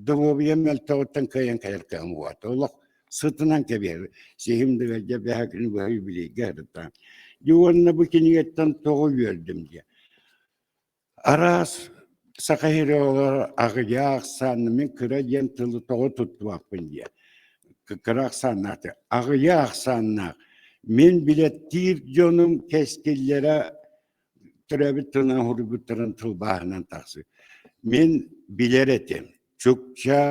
доруобуйам мөлтөҕүттэн кыайан кэлэр кыам уота. Олох сытынан кэбиһэр. Сиһим дыгайдьа бэһэ күнү быһа юбилейга сырыттаҕым. Дьэ уонна бу кинигэттэн тоҕо үөрдүм диye. Араас саха сири олор аҕыйах ахсаанна мин кыра диэн тылы тоҕо туттубаппын диye. Кыра ахсааннаах аҕыйах ахсааннаах. Мин билэттиир дьонум кэскиллэрэ төрөөбүт тылынан суруйбуттарын тылбааһынан тахсыы. Мин билэр этим, Чукча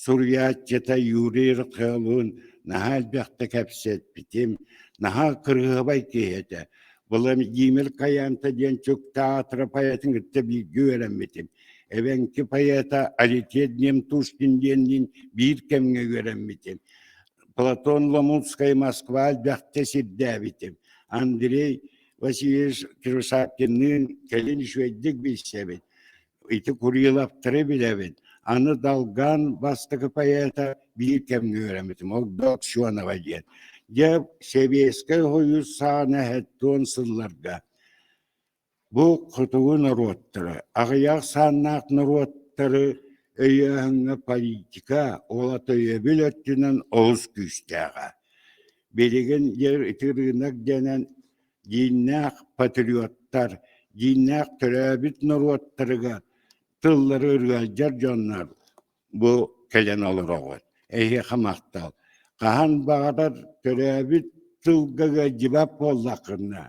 суруйааччыта Юрий Рыкалуун наһаа элбэхтэ кэпсэппитим, наһаа кырыһабай киһи этэ. Владимир Каянта диэн Чуктаатра поэтын кытта бииргэ үөрэммитим. Эбэҥки поэта Алитет Немтушкин диэнниин биир кэмҥэ үөрэммитим. Платон Ломутскай Москва элбэхтэ сирдээбитим. Андрей Васильевич Кривошапкинныын кэлин үчүгэйдик билсэбит. Ити Куриловтары билэбин. Аны Долган бастакы поэта биир кэмҥэ үөрэммитим. Ол Доксионова диэн. Дьэ, Сэбиэскэй Сойуус саҕана сэттион сылларга бу хотугу норуоттары, аҕыйах сааннаах норуоттары өйөөһүҥҥэ политика, ол ата өйөбүл өттүнэн олус күүстээҕэ. Билигин ити рынок дэнэн дьиҥнээх патриоттар, дьиҥнээх төрөөбүт норуоттарыгар тыллары ырыалдьар дьоннор бу кэлэн олороҕут. Эһиэхэ махтал. Хаһан баҕарар төрөөбүт тылга ыалдьыбат буоллаххына,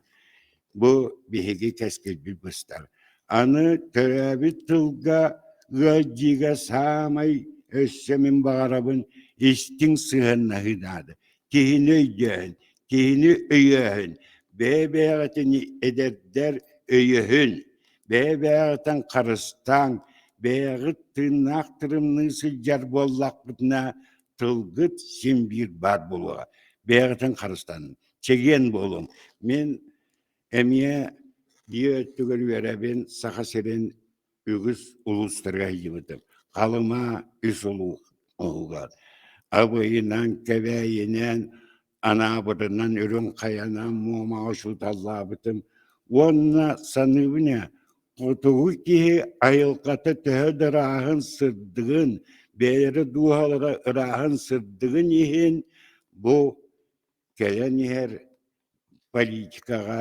бу биһиги кэскилбит быстар. Аны төрөөбүт тылга ыалдьыыга саамай өссө мин баҕарабын истиҥ сыһыаннаһыы наада. Киһини өйдөөһүн, киһини өйөөһүн, бэйэ-бэйэҕитин эдэрдэр өйөһүн, бэйэ-бэйэҕитин харыстааҥ, бэйэҕит тыыннаах тырымныы сылдьар буоллаххытына тылгыт син биир баар буолуоҕа. Бэйэҕитин харыстаныҥ, чэгиэн буолуҥ. Мин эмиэ биир өттүгэр үөрэбин Саха сирин үгүс улуустарга сылдьыбытым. Халыма үс улууһугар. Абыйынан, Кэбээйинэн, Анаабырынан, Үрүҥ Хайанан, Муомаҕа учууталлаабытым. Уонна саныыбын ээ, хотугу киһи айылҕата төһө да ырааһын, сырдыгын, бэйэлэрэ дууһалара ырааһын, сырдыгын иһин бу кэлэн иһэр политикаҕа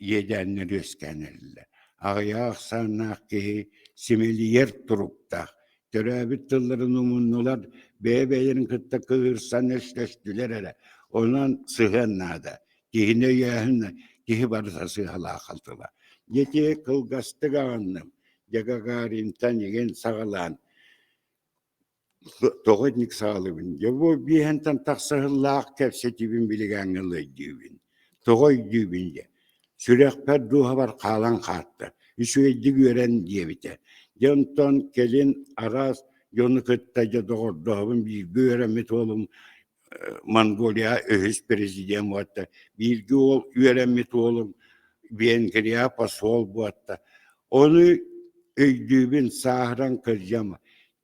иэдээннэр үөскээн эрэллэр. Аҕыйах ахсааннаах киһи симэлийэр туруктаах. Төрөөбүт тылларын умуннулар, бэйэ-бэйэлэрин кытта кыыһырсан өстөстүлэр эрэ. Онон сыһыан наада. Киһини өйөөһүн киһи барыта сыыһалаах тыла. Дьэ кылгастык аҕынным. Дьэ Гагаринтан игин саҕалаан Тоҕо итинник саҕалыыбын? Дьэ бу биэһэнтэн тахса сыллаах кэпсэтиибин билигээҥҥэ ыла өйдүүбүн. Тоҕо өйдүүбүн диэ? Сүрэхпэр, дууһабар хаалан хаатта. Үчүгэйдик үөрэн диэбитэ. Дьэ онтон кэлин араас дьону кытта дьэ доҕордоһобун бииргэ үөрэммит уолум Монголия үһүс президент буолта. Бииргэ уол үөрэммит уолум Венгрия посол буолта. Ону өйдүүбүн сааһыран кырдьам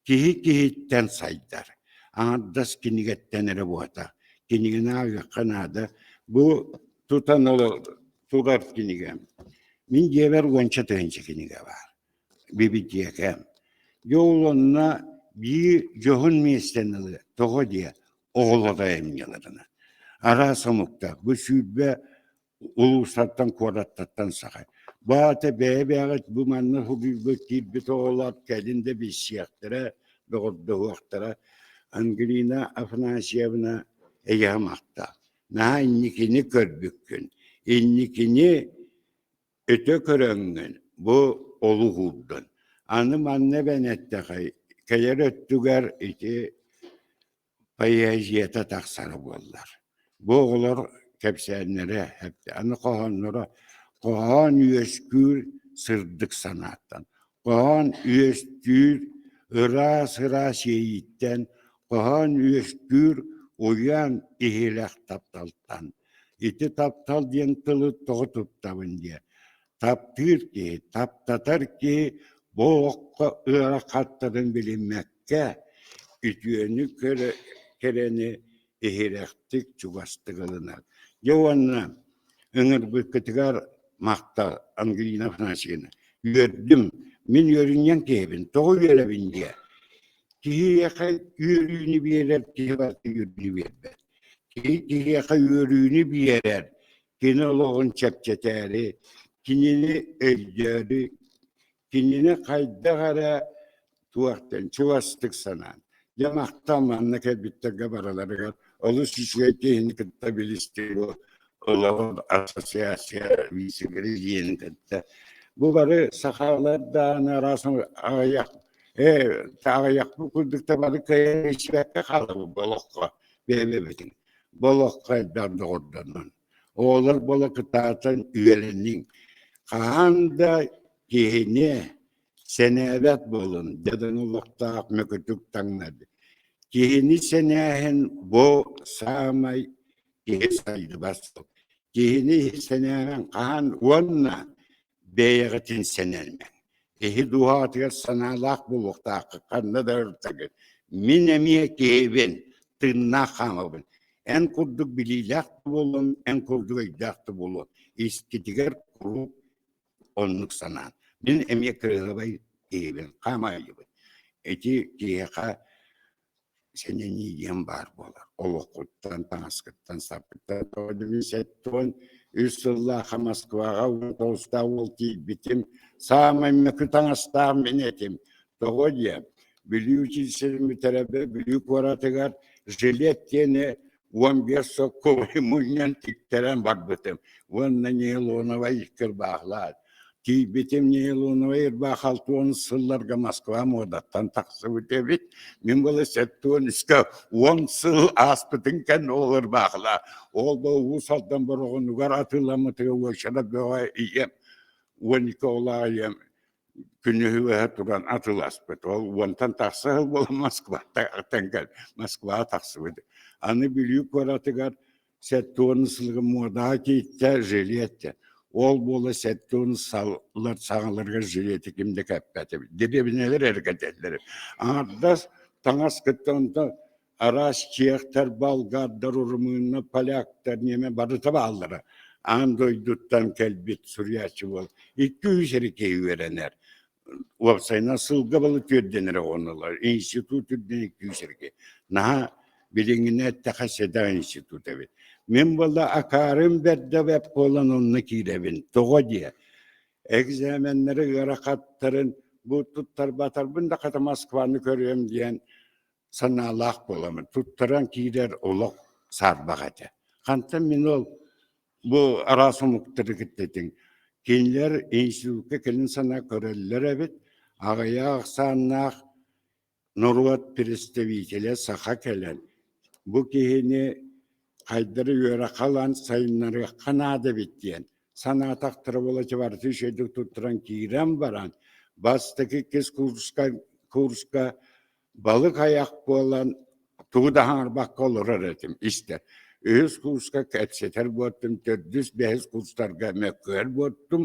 киһи киһиттэн сайдар. Аҥардас кинигэттэн эрэ буолта. Кинигэни ааҕыахха наада. Бу тутан турар кинигэм. Мин дьиэбэр уонча тыһыынча кинигэ баар. Бибитиэкэ. Дьэ ол онно биир дьоһун миэстэни ылыа. Тоҕо диэ? Оҕолоро эмньеларына. Араас омуктар. Бу 20 улуустартан, куораттартан саха. Бу аата бэйэ-бэйэҕит бу манна суруйбут киирбит оҕолор кэлин да билсиэхтэрэ, доҕордоһуохтара. Ангелина Афанасьевна эйиэхэ махтал. Наһаа инникини көрбүккүн. Инникини өтө көрөҥҥүн бу олук уурдун. Аны манна эбэн эттэхэй, кэлэр өттүгэр ити поэзията тахсара буоллар. Бу оҕолор кэпсээннэрэ аны хоһоонноро хоһоон үөскүүр сырдык санааттан, хоһоон үөскүүр ыраас-ыраас иэйииттэн, хоһоон үөскүүр уйан иһирэх тапталтан. Ити таптал диэн тылы тоҕо туттабын диэ. Таптыыр киһи, таптатар киһи бу олоххо ыарахаттарын билиммэккэ, үтүөнү кэрэни иһирэхтик чугастык ылынар. Дьэ уонна ыҥырбыккытыгар махтал, Ангелина Афанасьевна. Үөрдүм. Мин үөрүнньэҥ киһибин. Тоҕо үөрэбин диэ. Киһиэхэ үөрүүнү биэрэр киһи барыта үөрүүнү биэрбэт. Киһи киһиэхэ үөрүүнү биэрэр, кини олоҕун чэпчэтээри, кинини өйдөөрү, кинини хайдах эрэ туохтан чугастык санаан. Дьэ махтал манна кэлбиттэргэ барыларыгар олус үчүгэй киһини кытта билистим бу олоҕун ассоциация вице-президенин кытта. Бу бары сахалар даҕаны араас аҕыйах ээ аҕыйахпыт курдук да бары кыайан иччибэккэ хаалабыт бу олоххо бэйэ-бэйэбитин. Бу олоххо элбэх доҕордонон. Оҕолор буола кытаатан үөрэниҥ. Хаһан да киһини сэнээбэт буолун, дьадаҥы олохтоох мөкүтүк таҥнар. Киһини сэнээһин бу саамай киһи сайдыбат суол. Киһини сэнээһин хаһан уонна бэйэҕитин сэнэлмэҥ. Киһи дууһаҕытыгар санаалаах буолуохтааххыт ханна да ырытагыт. Мин эмиэ киһибин, тыыннаах хаамабын. Эн курдук билиилээх да буолуом, эн курдук өйдөөх да буолуом. Искитигэр куруук оннук санаан. Мин эмиэ кыраһыабай киһибин, хаамаайыбын. Ити киһиэхэ сэнэнии диэн баар буолар. Олоххуттан, таҥаскыттан, саппыттан тоҕо 73 сыллаахха Москваҕа уон тоҕустаах уол тиийбитим. Саамай мөкү таҥастаах мин этим. Тоҕо диэ, Бүлүү училищетын бүтэрэрбэр Бүлүү куоратыгар жилет диэни 15 соккуой мунньан тиктэрэн барбытым. Уонна нейлоновай ырбаахлаат. Тиийбитим нейлоновай ырбаах 60 сылларга Москва муодаттан тахсыбыт эбит. Мин была 73-ка 10 сыл ааспытын кэннэ ол ырбаахлаа. Ол бу Уус Алдан Бороҕонугар атыыламмытыгар уочарат бөҕө ийэм 12 оҕолоох ийэм күнүһү туран атыласпыт. Ол уонтан тахса сыл буолан Москваттан кэл Москваҕа тахсыбыт. Аны Бүлүү куоратыгар 70 сылга муодаҕа кииртэ жилет Ол буола 70 сыллар саҥаларыгар жилети ким да кэппэт эбит. Дэриэбинэлэр эрэ кэтэллэр. Аҥардас таҥас кытта онто араас чехтэр, болгардар, румыннар, поляктар, ньиэмэ барыта бааллара. Аан дойдуттан кэлбит суруйааччы буол. 200 эрэ киһи үөрэнэр. Уопсайынан сылга балы түөрдэнэр оҕонолор. Институт үрдүнэн 200 эрэ киһи. Наһаа билиҥҥинэ эттэхэ сэдэх институт эбит. Мин буолла акаарым бэрдэ бэп буолан онно киирэбин. Тоҕо диэ? Экзаменнары ыарахаттарын бу туттарбатарбын да хата Москваны көрүөм диэн санаалаах буоламмын туттаран киирэр олох саарбах этэ. Хантан мин ол бу араас омуктары кытта этиҥ. Кинилэр институкка кэлин санаа көрөллөр эбит, аҕыйах ахсааннаах норуот представителэ саха кэлэн бу киһини хайдары үөрэххэ ылан сайыннарыахха наада эбит диэн санаатахтара буола барыта үчүгэйдик туттаран киирэн баран бастакы иккис курска курска балык айах буолан тугу да хаҥарбакка олорор этим истэр. Үһүс курска кэпсэтэр буолтум, төрдүс, бэһис курстарга мөккүөр буолтум,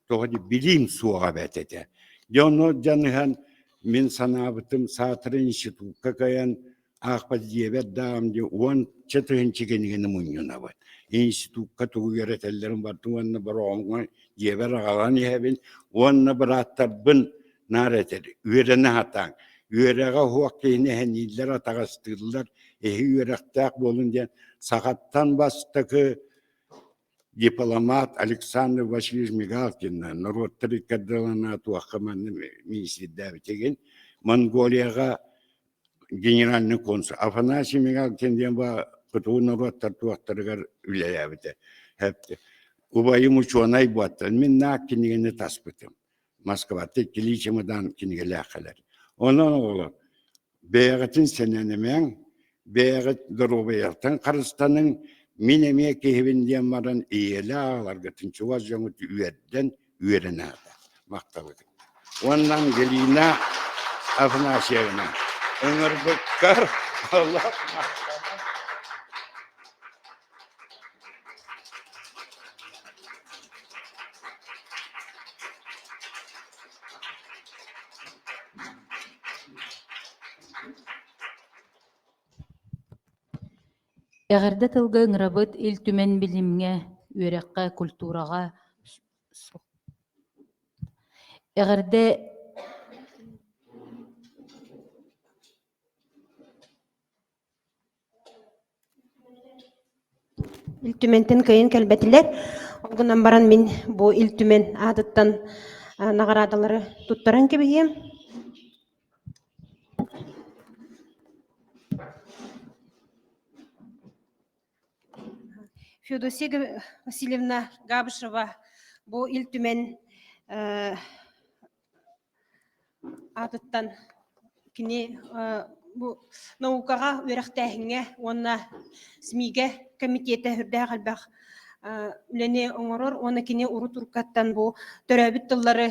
тоҕо дии билиим суоҕа эбээт этэ. Дьэ ону дьаныһан мин санаабытым саатар институкка кайан аахпат диэбэт даҕам дии уонча тыһыынча кинигэни мунньунабын. Институкка тугу үөрэтэллэрин барытын уонна бороҕоҥҥо дьиэбэр аҕалан иһэбин уонна бырааттарбын наар этэр үөрэнэ сатааҥ үөрэҕэ суох киһини эһэнииллэр атаҕастыыллар эһи үөрэхтээх буолун диэн сахаттан бастакы дипломат Александр Васильевич Мигалкин норуоттар иккардылана туохха манна миниистирдээбитигин Монголияҕа генеральный консул Афанасий Мигалкин диэн ба хотугу норуоттар туохтарыгар үлэлээбитэ убайым учуонай буоттан мин наак кинигэни таспытым Москваттан иккилии чемодан кинигэлээх кэлэр. Онон оҕолор, бэйэҕитин сэнэнимэҥ, Бэйэҕит доруобуйаҕытын харыстаныҥ, мин эмиэ киһибин диэн баран ийэлээх аҕаларгытын чугас дьоҥҥут үөрдэн үөрэн аата. Махталыгыт. Уонна Ангелина Афанасьевна ыҥырбыккар олох махтанан Эҕэрдэ тылга ыҥырабыт Ил Түмэн билимҥэ, үөрэххэ, культураҕа Эҕэрдэ Ил Түмэнтэн кыайан кэлбэтилэр. Ол гынан баран мин бу Ил Түмэн аатыттан наҕараадалары туттаран кэбиһиэм. Феодосия Васильевна Габышева бу Ил Түмэн аатыттан кини бу наукаҕа үөрэхтээһиҥҥэ уонна СМИгэ комитета үрдээх элбэх үлэни оҥорор уонна кини урут-уруккаттан бу төрөөбүт тыллары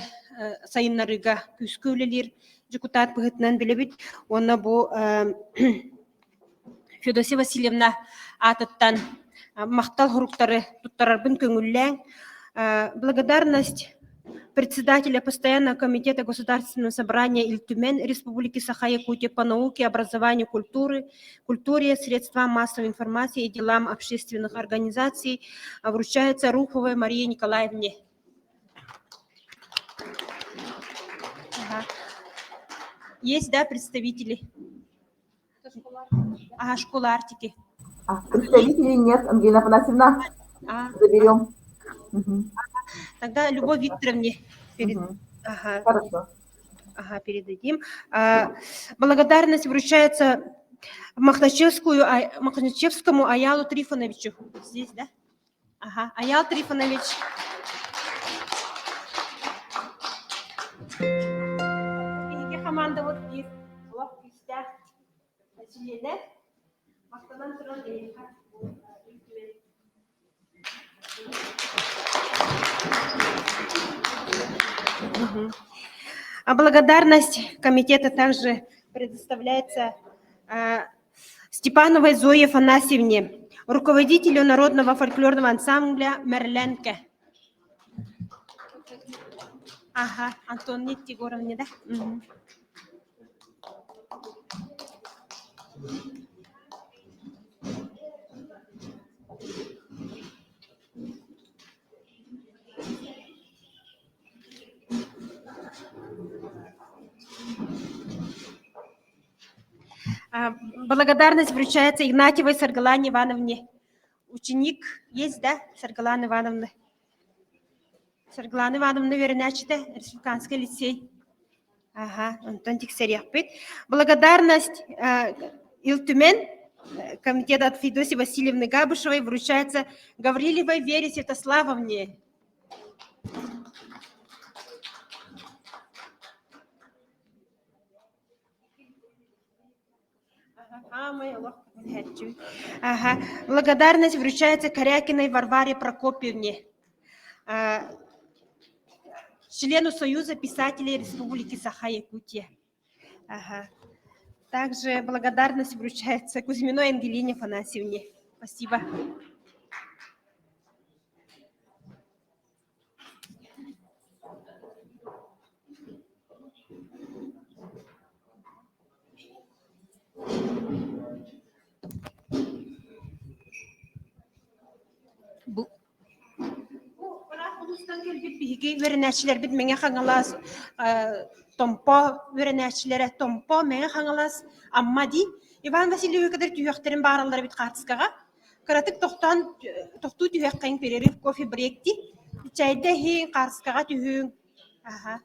сайыннарыыга күүскэ үлэлиир дьокутаат быһыытынан билэбит уонна бу Феодосия Васильевна аатыттан махтал суруктары туттарарбын көҥүллээҥ. Благодарность председателя Постоянного комитета Государственного собрания Ил Түмэн Республики Саха-Якутия по науке, образованию, культуры, культуре, средствам массовой информации и делам общественных организаций вручается Руховой Марии Николаевне. Ага. Есть, да, представители? А, школа Арктики. А, представителей нет, Ангелина Афанасьевна. А. Заберем. Мгм. Тогда Любовь Викторовне перед... Мгм. Ага. Хорошо. Ага, передадим. А, благодарность вручается Махначевскую, Махначевскому Аялу Трифоновичу. Здесь, да? Ага, Аял Трифонович. Биһиги хамаандабыт биир олох күүстээх чилиэнэ. Махтанан туран эйиэхэ бу Ил Түмэн А благодарность комитета также предоставляется Степановой Зое Афанасьевне, руководителю народного фольклорного ансамбля «Мерленке». Ага, Антон Егоровне, да? Угу. Благодарность вручается Игнатьевой Саргалане Ивановне. Ученик есть, да, Саргалана Ивановна? Саргалана Ивановна үөрэнээччитэ, Республиканский лицей. Ага, онтон тиксэриэхпит. Благодарность Ил Түмэн комитета от Федосии Васильевны Габышевой вручается Гаврилевой Вере Святославовне. Ага. Благодарность вручается Корякиной Варваре Прокопьевне, члену Союза писателей Республики Саха-Якутия. Ага. Также благодарность вручается Кузьминой Ангелине Афанасьевне. Спасибо. Бу Ыраах улуустан кэлбит биһиги үөрэнээччилэрбит Мэҥэ Хаҥалас, Томпо үөрэнээччилэрэ Томпо, Мэҥэ Хаҥалас, Амма дии. Иван Васильевиһы кытары түһүөхтэрин баараллар эбит хаартыскаҕа. Кыратык тохтоон тохтуу түһүөххэйиҥ перерыв кофе брейк дии. Чэйдэ иһиҥ, хаартыскаҕа түһүҥ. Аха.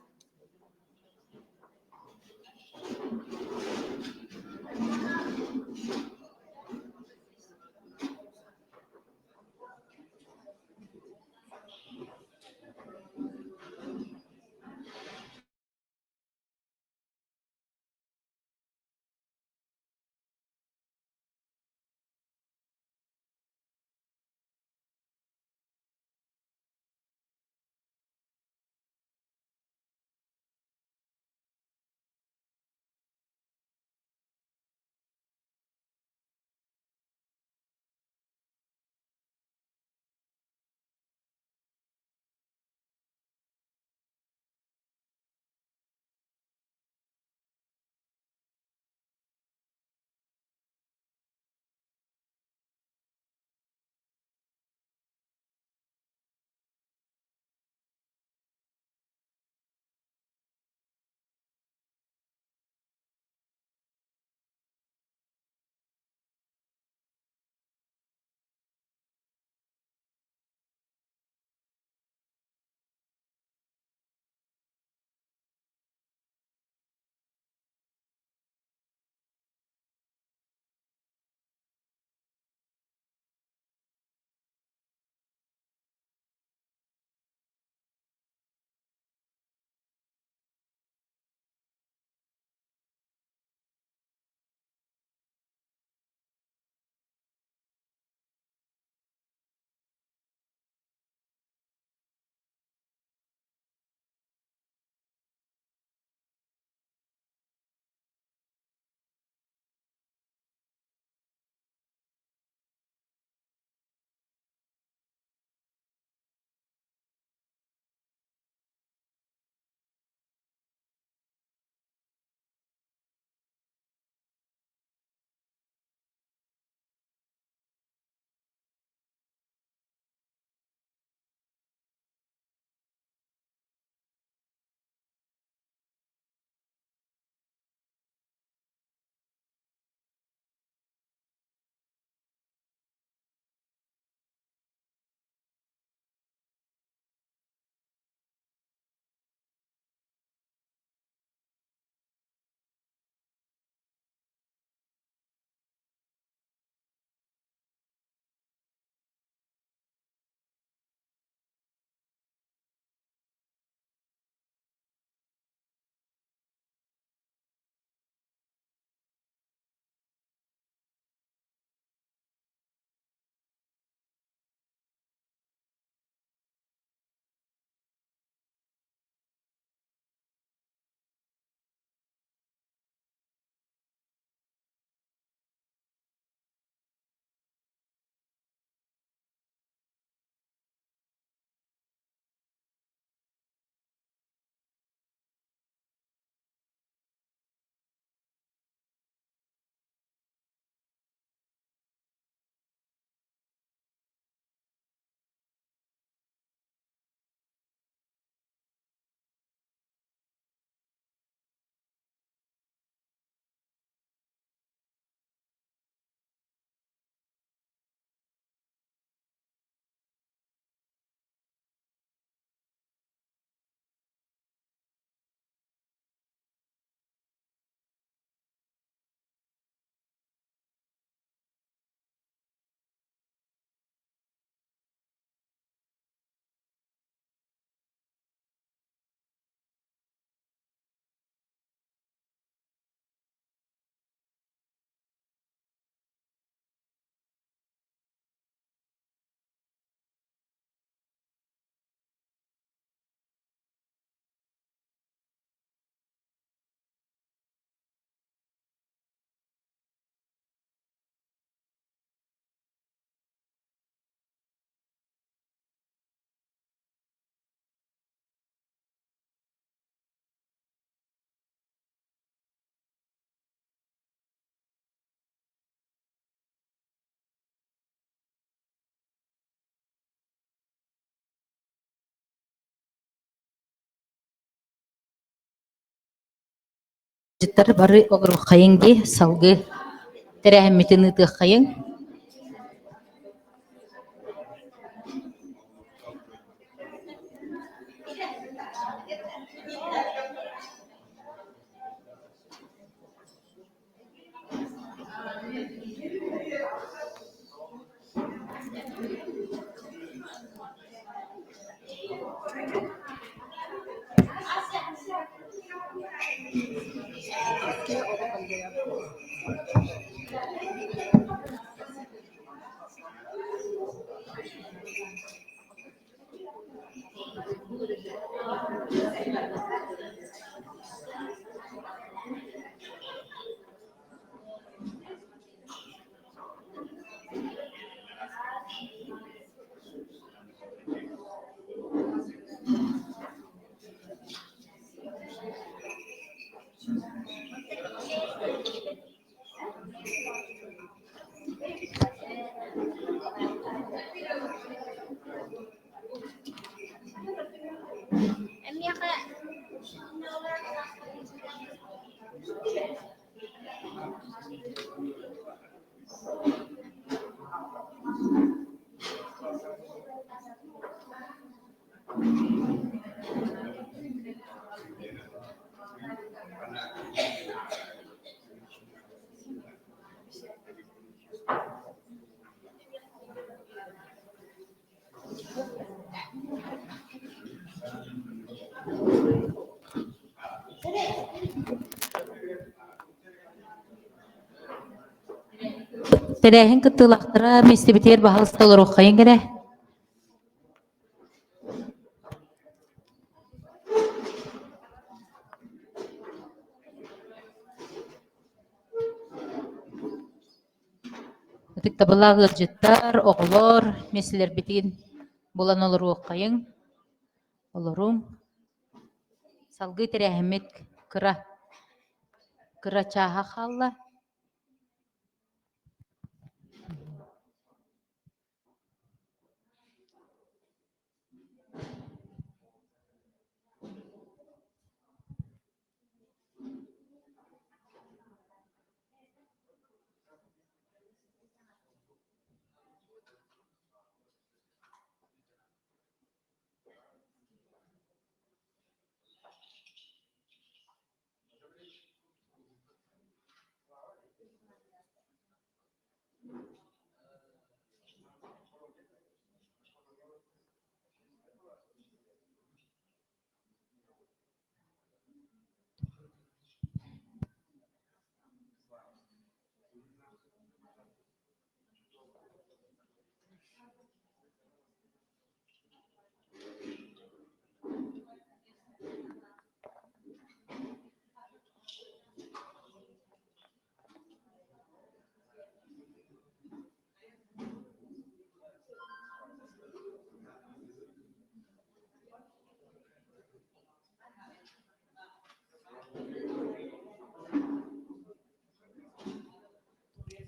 Ыалдьыттар бары олоруоххайыҥ дии, салгыы тэрээһиммитин ыытыаххайыҥ. Тэрээһин кыттыылаахтара миэстэбитигэр баһаалыста олоруоххайыҥ эрэ. Ытыктабыллаах ыалдьыттар, оҕолор, миэстэлэрбитин булан олоруоххайыҥ, олоруҥ. Салгыы тэрээһиммит кыра, кыра чааһа хаалла.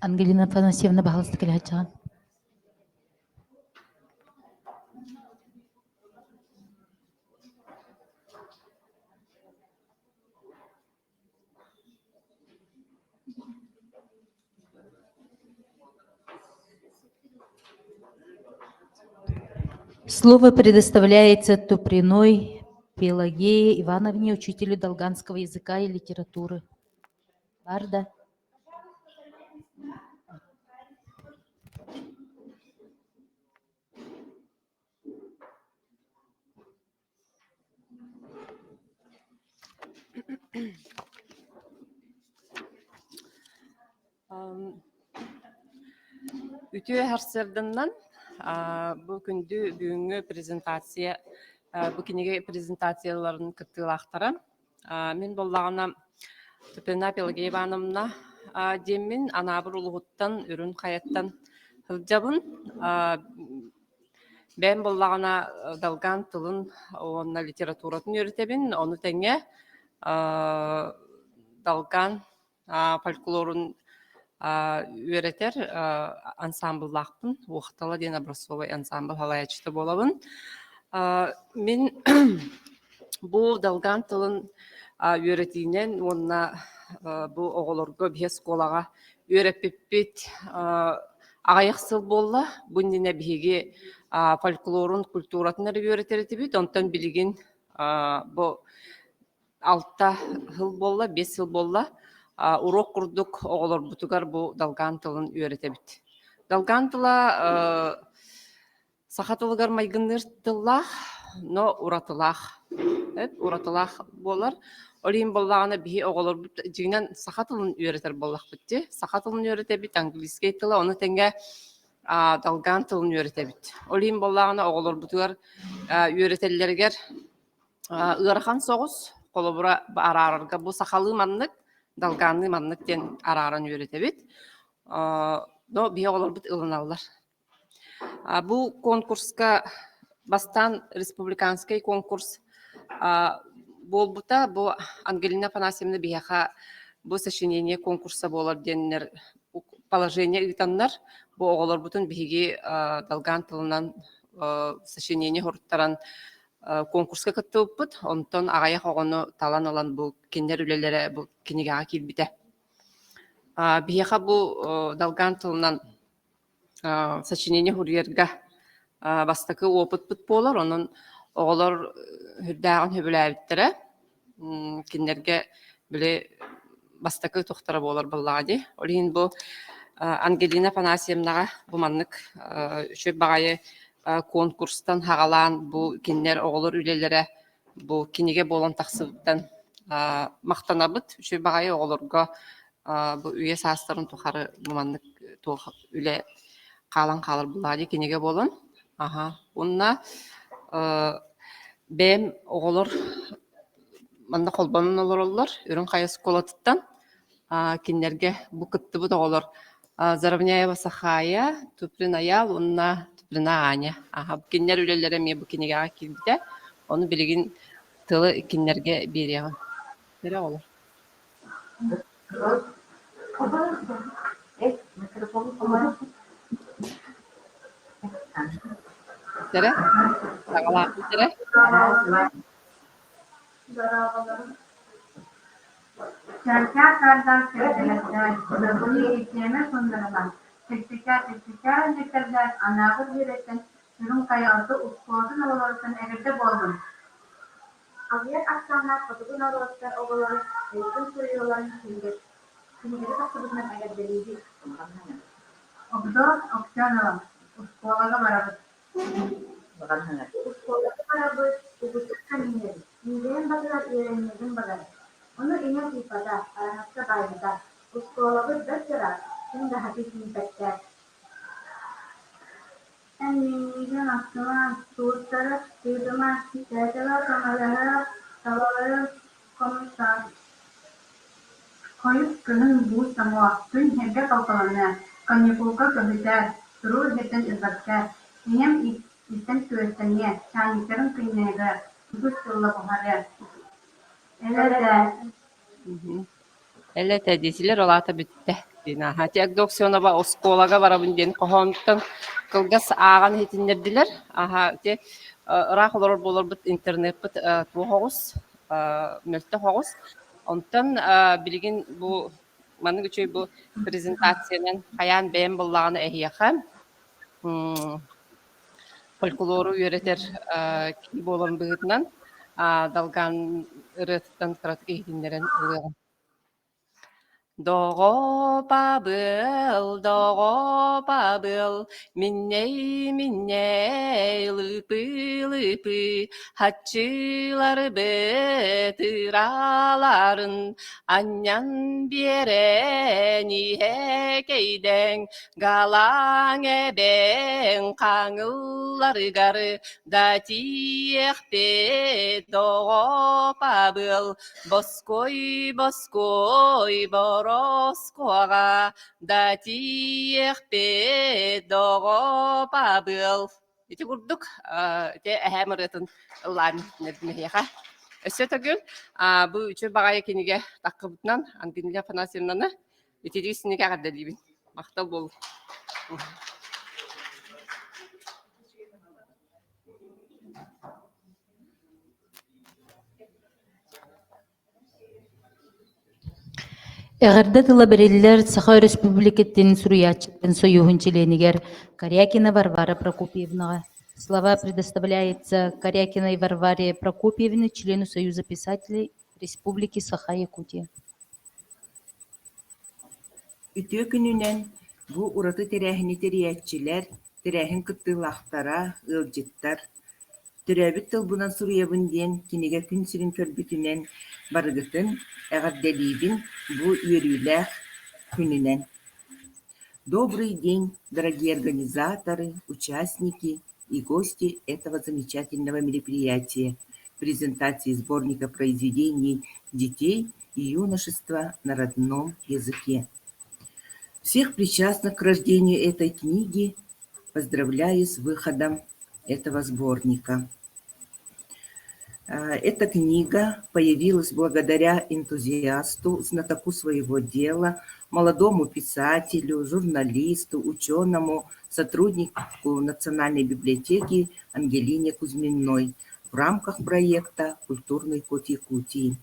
Ангелина Афанасьевна, баһаалыста кэлээччиҕин. Слово предоставляется Туприной Пелагее Ивановне, учителю долганского языка и литературы. Барда. Үтүө сарсыарданнан бу күндү бүгүҥҥү презентация бу кинигэ презентацияларын кыттыылаахтара. Мин буоллаҕына Тупина Пелагея Ивановна диэммин Анаабыр улууһуттан Үрүҥ Хайаттан сылдьабын. Бэйэм буоллаҕына долган тылын уонна литературатын үөрэтэбин, ону тэҥэ долган фольклорун үөрэтэр ансаамбыллаахпын, Уохтала диэн образцовай ансаамбыл салайааччыта буолабын. Мин бу долган тылын үөрэтиинэн уонна бу оҕолорго биһи оскуолаҕа үөрэппиппит аҕыйах сыл буолла. Бу иннинэ биһиги фольклорун, культуратын эрэ үөрэтэр этибит. Онтон билигин бу алта сыл буолла, биэс сыл буолла уруок курдук оҕолорбутугар бу долган тылын үөрэтэбит. Долган тыла Саха тылыгар майгынныыр тыллаах, но уратылаах. Уратылаах буолар. Ол иһин буоллаҕына биһи оҕолорбут дьиҥинэн саха тылын үөрэтэр буоллахпыт дии. Саха тылын үөрэтэбит, английскай тыла, ону тэҥэ долган тылын үөрэтэбит. Ол иһин буоллаҕына оҕолорбутугар үөрэтэллэригэр ыарахан соҕус, холобура араарарга бу сахалыы маннык, долганныы маннык диэн арааран үөрэтэбит. Но биһи оҕолорбут ылыналлар. Бу конкурска бастаан республиканскай конкурс буолбута. Бу Ангелина Афанасьевна биһиэхэ бу сочинение конкурса буолар диэннэр положение ыытаннар, бу оҕолорбутун биһиги долган тылынан сочинение суруттаран конкурска кыттыбыппыт. Онтон аҕыйах оҕону талан ылан бу кинилэр үлэлэрэ бу кинигэҕэ киирбитэ. Биһиэхэ бу долган тылынан сочинение суруйарга бастакы опытпыт буолар. Онон оҕолор сүрдээҕин сөбүлээбиттэрэ. Кинилэргэ били бастакы тохторо буолар буоллаҕа дии. Ол иһин бу Ангелина Афанасьевнаҕа бу маннык үчүгэй баҕайы конкурстан саҕалаан бу кинилэр оҕолор үлэлэрэ бу кинигэ буолан тахсыбыттан махтанабыт. Үчүгэй баҕайы оҕолорго бу үйэ саастарын тухары бу маннык туох үлэ хаалан хаалар буоллаҕа дии кинигэ буолан. Аха. Уонна бэйэм оҕолор манна холбонон олороллор Үрүҥ Хайа оскуолатыттан. Кинилэргэ бу кыттыбыт оҕолор Заровняева Сахая, Туприн Аял уонна Туприна Аня. Аха, кинилэр үлэлэрэ эмиэ бу кинигэҕэ киирбитэ. Ону билигин тылы кинилэргэ биэриэҕим. Эрэ оҕолор. Эрэ, саҕалаахпыт эрэ. Чарчаа саардаах чэрдэлэрдээх, Доргуйа итиэмэ суннарылаах, Чэпчэкээ чэпчэкээ дьиктэрдээх Анаабыр Биэрэттэн Үрүҥ Хайа орто оскуолатын оҕолоруттан эҕэрдэ буоллун! Аҕыйах ахсааннаах хотугу норуоттар оҕолоро өйтөн суруйууларын кинигэтэ тахсыбытынан эҕэрдэлиибит! Огдо Оксанова, оскуолаҕа барабыт Оскуолаҕа барабыт, угуттахха миинэбит, миигинэн батыһар үөрэниэҕин баҕарар. Ону ийэм ыыппата, араҥаска баайбыта. Оскуолабыт бэрт ыраах, ким да сатыы тиийбэттэр. Эн миигин ахтыма, сулустары тыытыма, тээтэбэр көмөлөһөр, табалары хомуйсаар Хойут кыһын буус тоҥуо, күн сиргэ талталаныа, каникулга көһүтээр, туруу сиртэн ылбакка, ийэм истэн күөстэниэ, чаанньыктарын кыйныаҕа, үгүс тылла буһарыа Элэтэ Элэтэ диэтилэр, ол аата бүттэ диэн ааһа. Ати Оксенова оскуолага барабын диэн хоһоонтон кылгас ааҕан иһитиннэрдилэр. Аһа, ити ыраах олорор буоларбыт интернеппит туох оҕус, мөлтөх оҕус. Онтон билигин бу маннык үчүгэй бу презентациянан хайаан бэйэм буллаҕына эһиэхэ фольклору үөрэтэр киһи буоларын быһыытынан долган ырыатыттан кыратык иһитиннэрэн ылыаҕым. Доҕоо-пабыал, доҕоо-пабыал, миннэй-миннэй, лыпы-лыпы, хаччыларбыт ыраларын анньан биэрэн иһэкэйдэҥ, галаҥ эбэҥ хаҥылларыгар да тиийиэхпит, доҕоо-пабыал, Боской, боской, бороскуоҕа да тиийиэхпит, доҕоо Пабыал. Ити курдук ити эһээм ырыатын ыллаан эһиэхэ. Өссө төгүл бу үчүгэй баҕайы кинигэ таххыбытынан Ангелина Афанасьевнаны итирии синигэ эҕэрдэлиибин. Махтал буолун. Эҕэрдэ тыла бэриллэр Саха Өрөспүүбүлүкэтин суруйааччытын сойууһун чилиэнигэр Корякина Варвара Прокопьевнаҕа. Слова предоставляется Корякиной Варваре Прокопьевне, члену Союза писателей Республики Саха-Якутия. Үтүө күнүнэн бу ураты тэрээһини тэрийээччилэр, тэрээһин кыттыылаахтара, ыалдьыттар Төрөөбүт тылбынан суруйабын диэн кинигэ күн сирин көрбүтүнэн барыгытын эҕэрдэлиибин бу үөрүүлээх күнүнэн. Добрый день, дорогие организаторы, участники и гости этого замечательного мероприятия презентации сборника произведений детей и юношества на родном языке. Всех причастных к рождению этой книги поздравляю с выходом этого сборника. Эта книга появилась благодаря энтузиасту, знатоку своего дела, молодому писателю, журналисту, ученому, сотруднику Национальной библиотеки Ангелине Кузьминой в рамках проекта «Культурный код Якутии».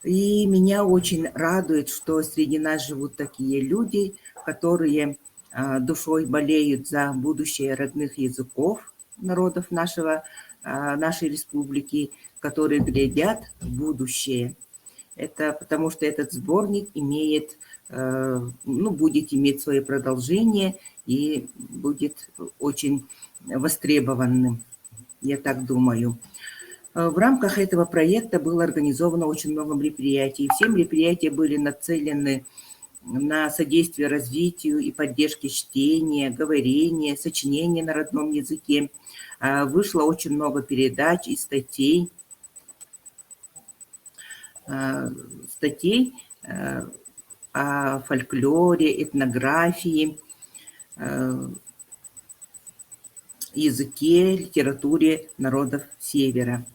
И меня очень радует, что среди нас живут такие люди, которые душой болеют за будущее родных языков народов нашего, нашей республики, которые глядят в будущее. Это потому что этот сборник имеет, ну, будет иметь свое продолжение и будет очень востребованным, я так думаю. В рамках этого проекта было организовано очень много мероприятий. Все мероприятия были нацелены на содействие развитию и поддержке чтения, говорения, сочинения на родном языке. Вышло очень много передач и статей, статей о фольклоре, этнографии, языке, литературе народов Севера.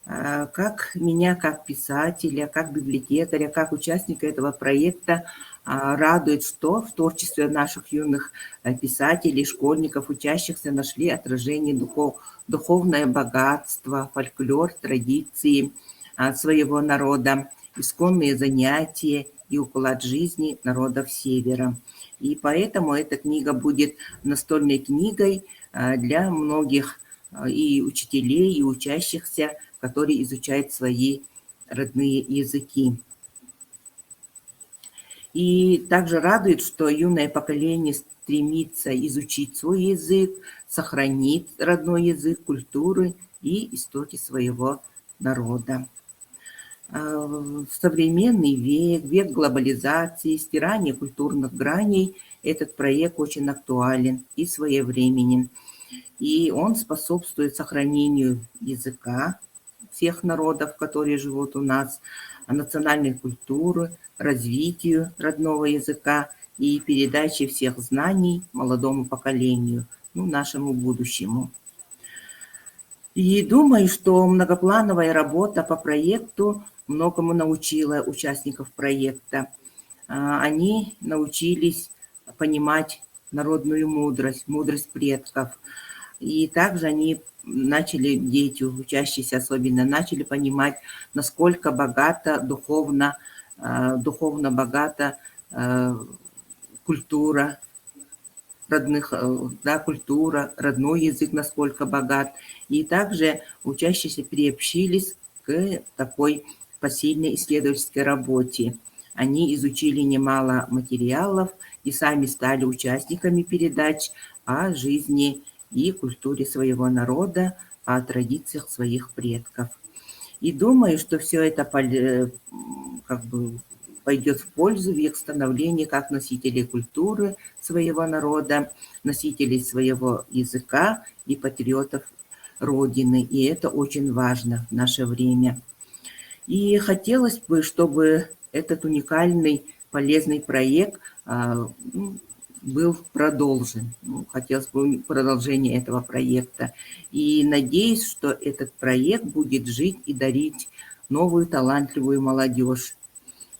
Как меня, как писателя, как библиотекаря, как участника этого проекта радует, что в творчестве наших юных писателей, школьников, учащихся нашли отражение духов, духовное богатство, фольклор, традиции своего народа, исконные занятия и уклад жизни народов Севера. И поэтому эта книга будет настольной книгой для многих и учителей, и учащихся, которые изучают свои родные языки. И также радует, что юное поколение стремится изучить свой язык, сохранить родной язык, культуры и истоки своего народа. В современный век, век глобализации, стирания культурных граней, этот проект очень актуален и своевременен. И он способствует сохранению языка всех народов, которые живут у нас, национальной культуры, развитию родного языка и передаче всех знаний молодому поколению, ну, нашему будущему. И думаю, что многоплановая работа по проекту многому научила участников проекта. Они научились понимать народную мудрость, мудрость предков. И также они начали, дети, учащиеся особенно, начали понимать, насколько богата духовно, духовно богата культура родных, да, культура, родной язык насколько богат. И также учащиеся приобщились к такой посильной исследовательской работе. Они изучили немало материалов и сами стали участниками передач о жизни и культуре своего народа, о традициях своих предков. И думаю, что все это как бы пойдет в пользу в их становлении как носителей культуры своего народа, носителей своего языка и патриотов Родины. И это очень важно в наше время. И хотелось бы, чтобы этот уникальный, полезный проект ну, был продолжен. Ну, хотелось бы продолжения этого проекта. И надеюсь, что этот проект будет жить и дарить новую талантливую молодежь.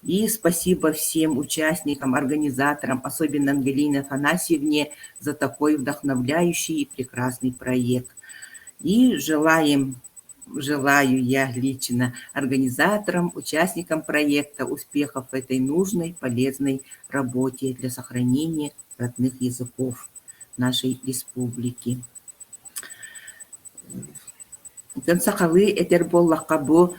И спасибо всем участникам, организаторам, особенно Ангелине Афанасьевне, за такой вдохновляющий и прекрасный проект. И желаем Желаю я лично организаторам, участникам проекта успехов в этой нужной, полезной работе для сохранения родных языков нашей республики. Дьон сахалыы этэр буоллахха бу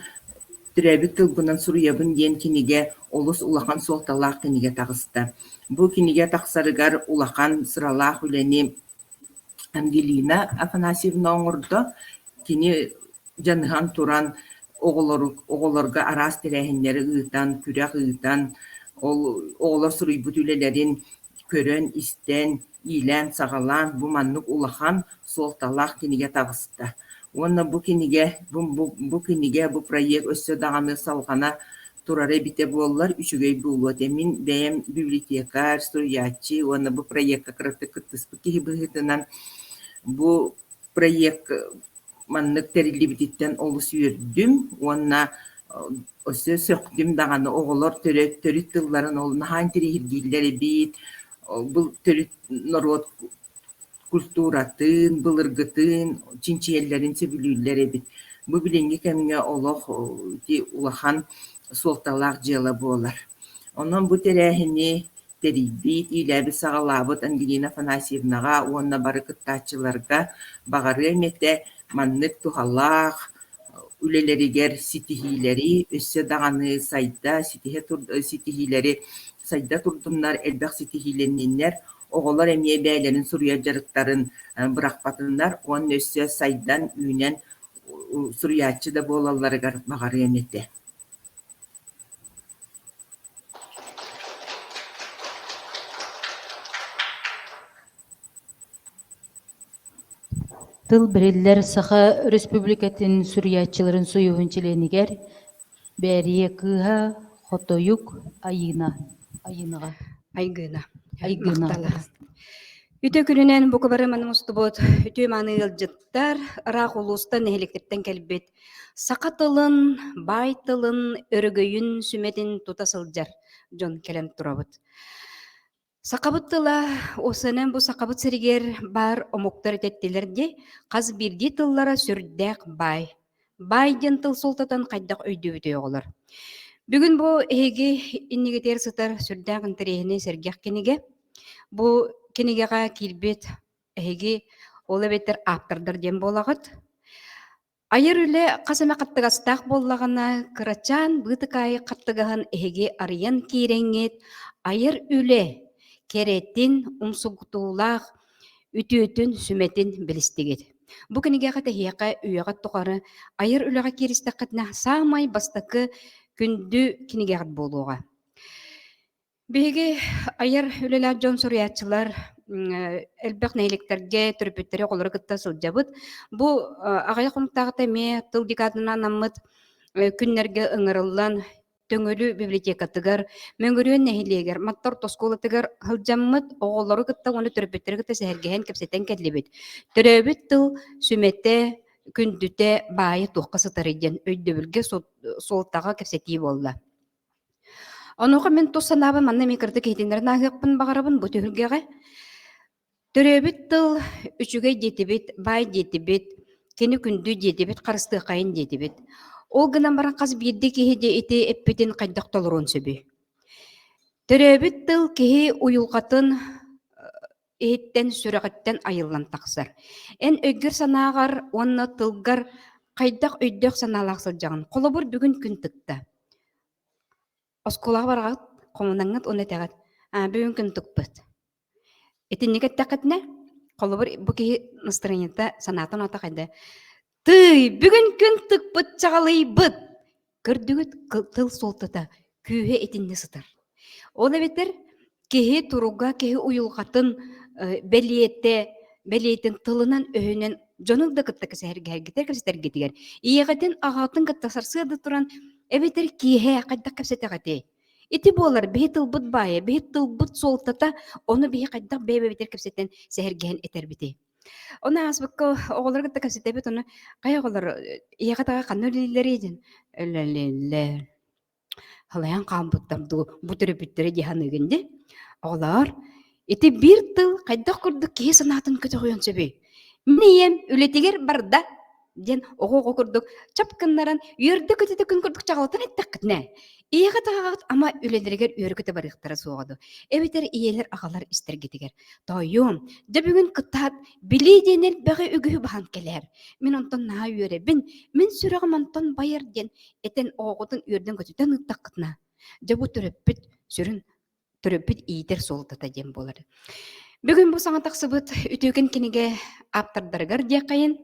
төрөөбүт тылбынан суруйабын диэн кинигэ олус улахан суолталаах кинигэ таҕыста. Бу кинигэ тахсарыгар улахан сыралаах үлэни Ангелина Афанасьевна оҥордо. Кини дьаныһан туран оҕолору оҕолорго араас тэрээһиннэри ыытан, күрэх ыытан, ол оҕолор суруйбут үлэлэрин көрөн-истэн, иилээн-саҕалаан бу маннык улахан суолталаах кинигэ таҕыста. Уонна бу кинигэ бу, бу, бу кинигэ, бу проект өссө даҕаны салҕана турара эбитэ буоллар, үчүгэй буолуо этэ. Мин бэйэм библиотекарь, суруйааччы уонна бу проекка кыратык кыттыспыт киһи быһыытынан бу проект маннык тэриллибититтэн олус үөрдүм уонна өссө сөхтүм даҕаны оҕолор төрүт, төрүт тылларын ол наһаа интэриэһиргииллэр эбит. Бу төрүт норуот культуратын, былыргытын чинчийэллэрин сөбүлүүллэр эбит. Бу билиҥҥи кэмҥэ олох ити улахан суолталаах дьыала буолар. Онон бу тэрээһини тэрийбит, иилээбит-саҕалаабыт Ангелина Афанасьевнаҕа уонна бары кыттааччыларга баҕарыам этэ маннык туһалаах үлэлэригэр ситиһиилэри өссө даҕаны сайда ситиһэ ситиһиилэри сайда турдуннар, элбэх ситиһиилэнниннэр, оҕолор эмиэ бэйэлэрин суруйар дьарыктарын бырахпатыннар уонна өссө сайдан, үүнэн суруйааччы да буолалларыгар баҕарыам этэ. Тыл бэриллэр Саха Өрөспүүбүлүкэтин суруйааччыларын сойууһун чилиэнигэр Бээрийэ кыыһа Хотойук Айыына Айыынаҕа Айгыына. Айгыына. Махтала. Үтүө күнүнэн бука бары манна мустубут үтүө мааны ыалдьыттар, ыраах улуустан нэһилиэктэртэн кэлбит саха тылын, баай тылын, өрөгөйүн сүмэтин тута сылдьар дьон кэлэн турабыт. Сахабыт тыла уопсайынан бу Сахабыт сиригэр баар омуктар этэттилэр дии, хас биирдии тыллара сүрдээх баай. Баай диэн тыл суолтатын хайдах өйдүүбүтүй оҕолор? Бүгүн бу эһиги иннигитигэр сытар сүрдээх интэриэһинэй сэргэх кинигэ. Бу кинигэҕэ киирбит эһиги ол эбэтэр ааптардар диэн буолаҕыт. Айар үлэ хас эмэ хаттыгастаах буоллаҕына, кырачаан быытыкаайы хаттыгаһын эһиги арыйан киирэҥҥит, айар үлэ кэрэтин, умсугутуулаах үтүөтүн, сүмэтин билистигит. Бу кинигэҕэ тэһиэхэ үйэҕит тухары айар үлэҕэ кииристэххитинэ саамай бастакы күндү кинигэҕит буолуоҕа. Биһиги айар үлэлээх дьон суруйааччылар элбэх нэһилиэктэргэ төрөппүттэри оҕолору кытта сылдьабыт. Бу аҕыйах хонуктааҕыта эмиэ тыл декадынан анаммыт күннэргэ ыҥырыллан Төҥүлү библиотекатыгар, Мөҥүрүөн нэһилиэгэр, Маттар орто оскуолатыгар сылдьаммыт оҕолору кытта уонна төрөппүттэри кытта сэһэргэһэн кэпсэтэн кэллибит. Төрөөбүт тыл сүмэтэ, күндүтэ, баайа туохха сытарый диэн өйдөбүлгэ суолтаҕа кэпсэтии буолла. Онуоха мин тус санаабын манна эмиэ кыратык иһитиннэрэн ааһыахпын баҕарабын бу түһүлгэҕэ. Төрөөбүт тыл үчүгэй диэтибит, баай диэтибит, кини күндү диэтибит, харыстыаххайын диэтибит. Ол гынан баран хас биирдии киһи дьэ ити эппитин хайдах толоруон сөбүй? Төрөөбүт тыл киһи уйулҕатын иһиттэн, сүрэҕиттэн айыллан тахсар. Эн өйгөр-санааҕар уонна тылгар хайдах өйдөөх-санаалаах сылдьаҕын? Холобур, бүгүн күн тыкта. Оскуолаҕа бараҕыт, хомунаҥҥыт уонна этэҕит, «Аа, бүгүн күн тыкпыт». Итинник эттэххитинэ, холобур, бу киһи настроениета, санаатын ото хайда «Тыый, бүгүн күн тыкпыт, чаҕылыйбыт!» Көрдүгүт, тыл суолтата күүһэ итиннэ сытар. Ол эбэтэр киһи туруга, киһи уйулҕатын бэлиэтэ, бэлиэтин тылынан-өһүнэн дьону да кытта кэсэһэргэһэргитэр кэпсэтэргитигэр ийэҕитин, аҕаҕытын кытта сарсыарда туран эбэтэр киэһэ хайдах кэпсэтэҕитий? Ити буолар биһи тылбыт баайа, биһи тылбыт суолтата, ону биһи хайдах бэйэ-бэйэбитигэр кэпсэтэн сэһэргэһэн этэрбитий? Ону ааспыкка оҕолору кытта кэпсэтэбит, ону хайа оҕолор ийэҕит аҕа ханна үлэлииллэрий диэн үлэлииллэр. Халайан хаалбыттар дуу, бу төрөппүттэрэ дии саныыгын дии. Оҕолоор, ити биир тыл хайдах курдук киһи санаатын көтөҕүөн сөбүй? Мин ийэм үлэтигэр барда. диэн оҕо-оҕо курдук чап гыннаран үөрдэ-көтүтэ күн курдук чаҕылытан эттэххитинэ, ийэҕит аҕаҕыт ама үлэлэригэр үөрэ-көтө барыахтара суоҕа дуо? Эбэтэр ийэлэр аҕалар истэргитигэр «Тоойуом, дьэ бүгүн кытаат, билии диэн элбэҕи үгүһү баһан кэлээр. Мин онтон наһаа үөрэбин, мин сүрэҕим онтон байар» диэн этэн оҕоҕутун үөрдэн-көтүтэн ыыттаххытына, дьэ бу төрөппүт сүрүн төрөппүт иитэр суолтата диэн буолар. Бүгүн бу саҥа тахсыбыт үтүөкэн кинигэ ааптардарыгар диэххэйин,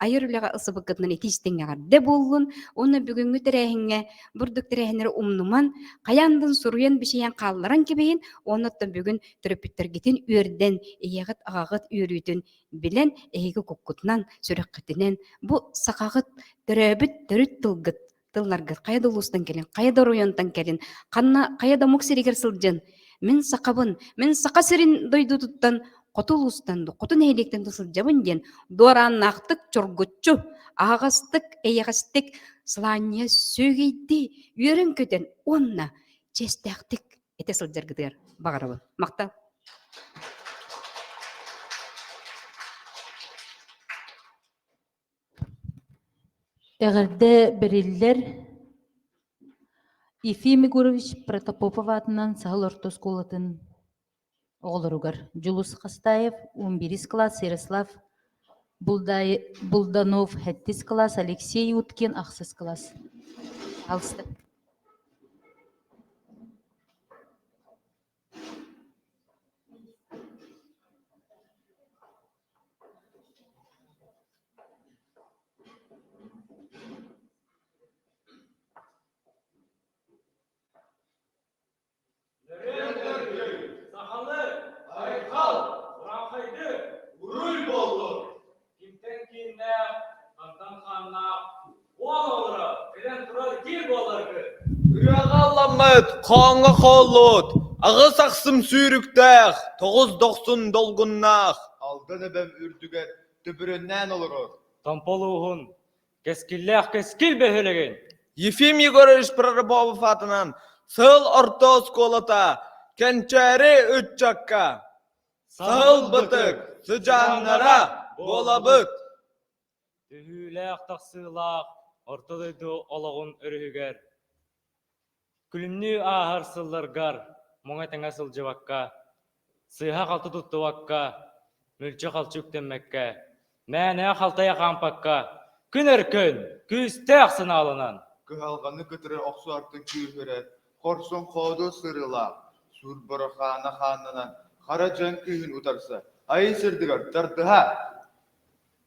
айар үлэҕэ ылсыбыккытынан ити истиҥ эҕэрдэ буоллун уонна бүгүҥҥү тэрээһиҥҥэ бурдук тэрээһиннэри умнуман, хайаан да суруйан-бичийэн хаалларан кэбиһин уонна оттон бүгүн төрөппүттэргитин үөрдэн, ийэҕит, аҕаҕыт үөрүүтүн билэн, эһиги куккутунан, сүрэххитинэн бу сахаҕыт төрөөбүт төрүт тылгыт тылларгыт хайа да улуустан кэлин, хайа да оройуонтан кэлин, ханна хайа да омук сиригэр сылдьын, мин сахабын, мин Саха сирин дойдутуттан хоту улуустан да, хоту нэһилиэктэн да сылдьабын диэн дуорааннаахтык чоргуччу, аһаҕастык, эйэҕэстик сылаанньыйа сүөгэйдии үөрэн-көтөн уонна чиэстээхтик этэ сылдьаргытыгар баҕарабын. Махтал. Эҕэрдэ бэриллэр Ефим Егорович Протопопов аатынан Саһыл орто оскуолатын оҕолоругар Дьулус Хастаев 11 кылаас, Ярослав Булданов 7 кылаас, Алексей Уткин 8 кылаас. Пожалуйста. Нөрүөн нөргүй, сахалы, айхал, урааҥхайды, уруй буоллун! Кимтэн кииннээх, хантан хааннаах, уол оҕолоро кэлэн турар киир буолларгыт! Ырыаҕа ылламмыт, хооҥҥо хооллут, аҕыс ахсым сүүрүктээх, тоҕус дохсун долгуннаах. Алдан эбэм үрдүгэр төбүрүөннээн олорор. Томпо улууһун кэскиллээх кэскил бөһүөлэгин Ефим Егорович Прорабовов аатынан Сыл орто оскуолата Кэнчээри ыччакка Саһыл бытык сыдьааннара буолабыт. Түһүүлээх-тахсыылаах Орто дойду олоҕун өрүһүгэр Күлүмнүү ааһар сылларгар муҥа-тэҥэ сылдьыбакка, сыыһа-халты туттубакка, мүлчү-халчы үктэммэккэ, мээнэ халтайа хаампакка, күн өркөн, күүстээх санааланан Кыһалҕаны кытары охсуһартан күүһүрэр, хорсун-хоодуот сырыылаах, сур боро хаана хааннанан, хара дьаҥ күүһүн утарса, айыы сырдыгар тардыһа.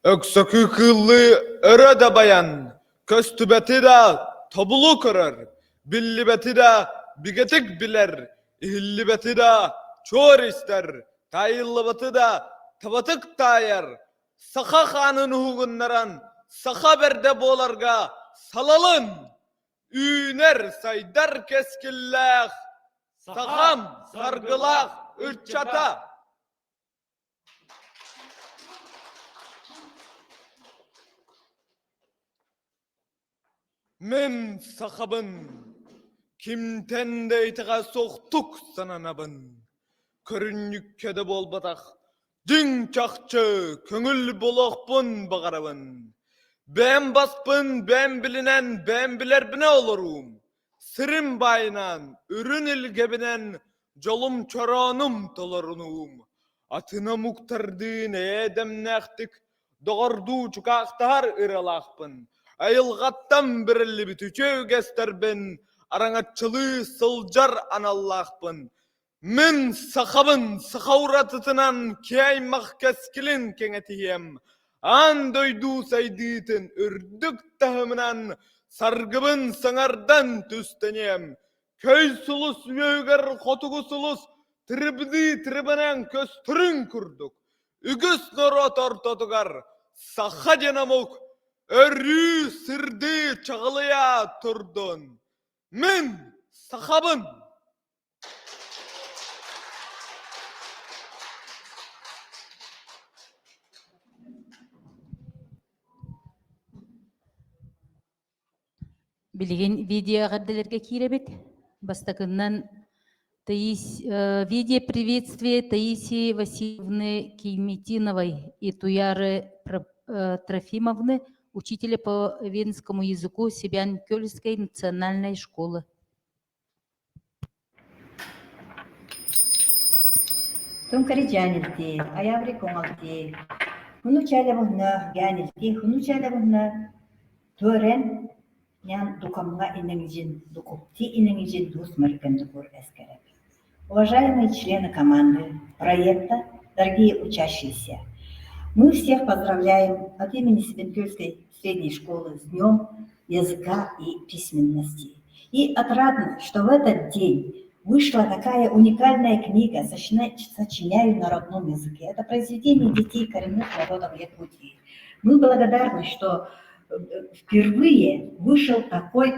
Өксөкү кыыллыы өрө дабайан, көстүбэти да тобулу көрөр, биллибэти да бигэтик билэр, иһиллибэти да чуор истэр, таайыллыбаты да табатык таайар, саха хаанын уһугуннаран саха бэрдэ буоларга салалын, үүнэр сайдар кэскиллээх сахам саргылаах ыччата! Мин сахабын, кимтэн да итэҕэ суохтук сананабын. Көрүнньүккэ да буолбатах, дьиҥ-чахчы көҥүл буолуохпун баҕарабын. Бэйэм баспын бэйэм билинэн, бэйэм билэрбинэ олоруум. Сирим баайынан, үрүн илгэбинэн дьолум чороонум толорунуум. Атын омуктардыын эйэ-дэмнээхтик доҕордуу чукаахтаһар ыралаахпын. Айылҕаттан бэриллибит үтүө үгэстэрбин араҥаччылыы сылдьар аналлаахпын. Мин сахабын саха уратытынан киһи-аймах кэскилин кэҥэтиһиэм, аан дойду сайдыытын үрдүк таһымынан саргыбын саҥардан түстэниэм, көй сулус үөһүгэр хотугу сулус тырыбыныы-тырыбынан көстөрүн курдук, үгүс норуот ортотугар саха диэн омук өрүү сырдыы чаҕылыйа турдун. Мин сахабын! Билигин видео эҕэрдэлэргэ киирэбит. Бастакыннан Таис, видео приветствие Таисии Васильевны Кейметиновой и Туяры Трофимовны. учителя по венскому языку Себянкёльской национальной школы. Тункари аяври коңалти, хуну чалябунна гянилти, хуну чалябунна төрен нян дукамга инеңижин, дукупти инеңижин дус маркендукур эскереп. Уважаемые члены команды проекта, дорогие учащиеся, мы всех поздравляем от имени Себенкёльской средней школы с Днем языка и письменности. И отрадно, что в этот день вышла такая уникальная книга «Сочиняю на родном языке». Это произведение детей коренных народов Якутии. Мы благодарны, что впервые вышел такой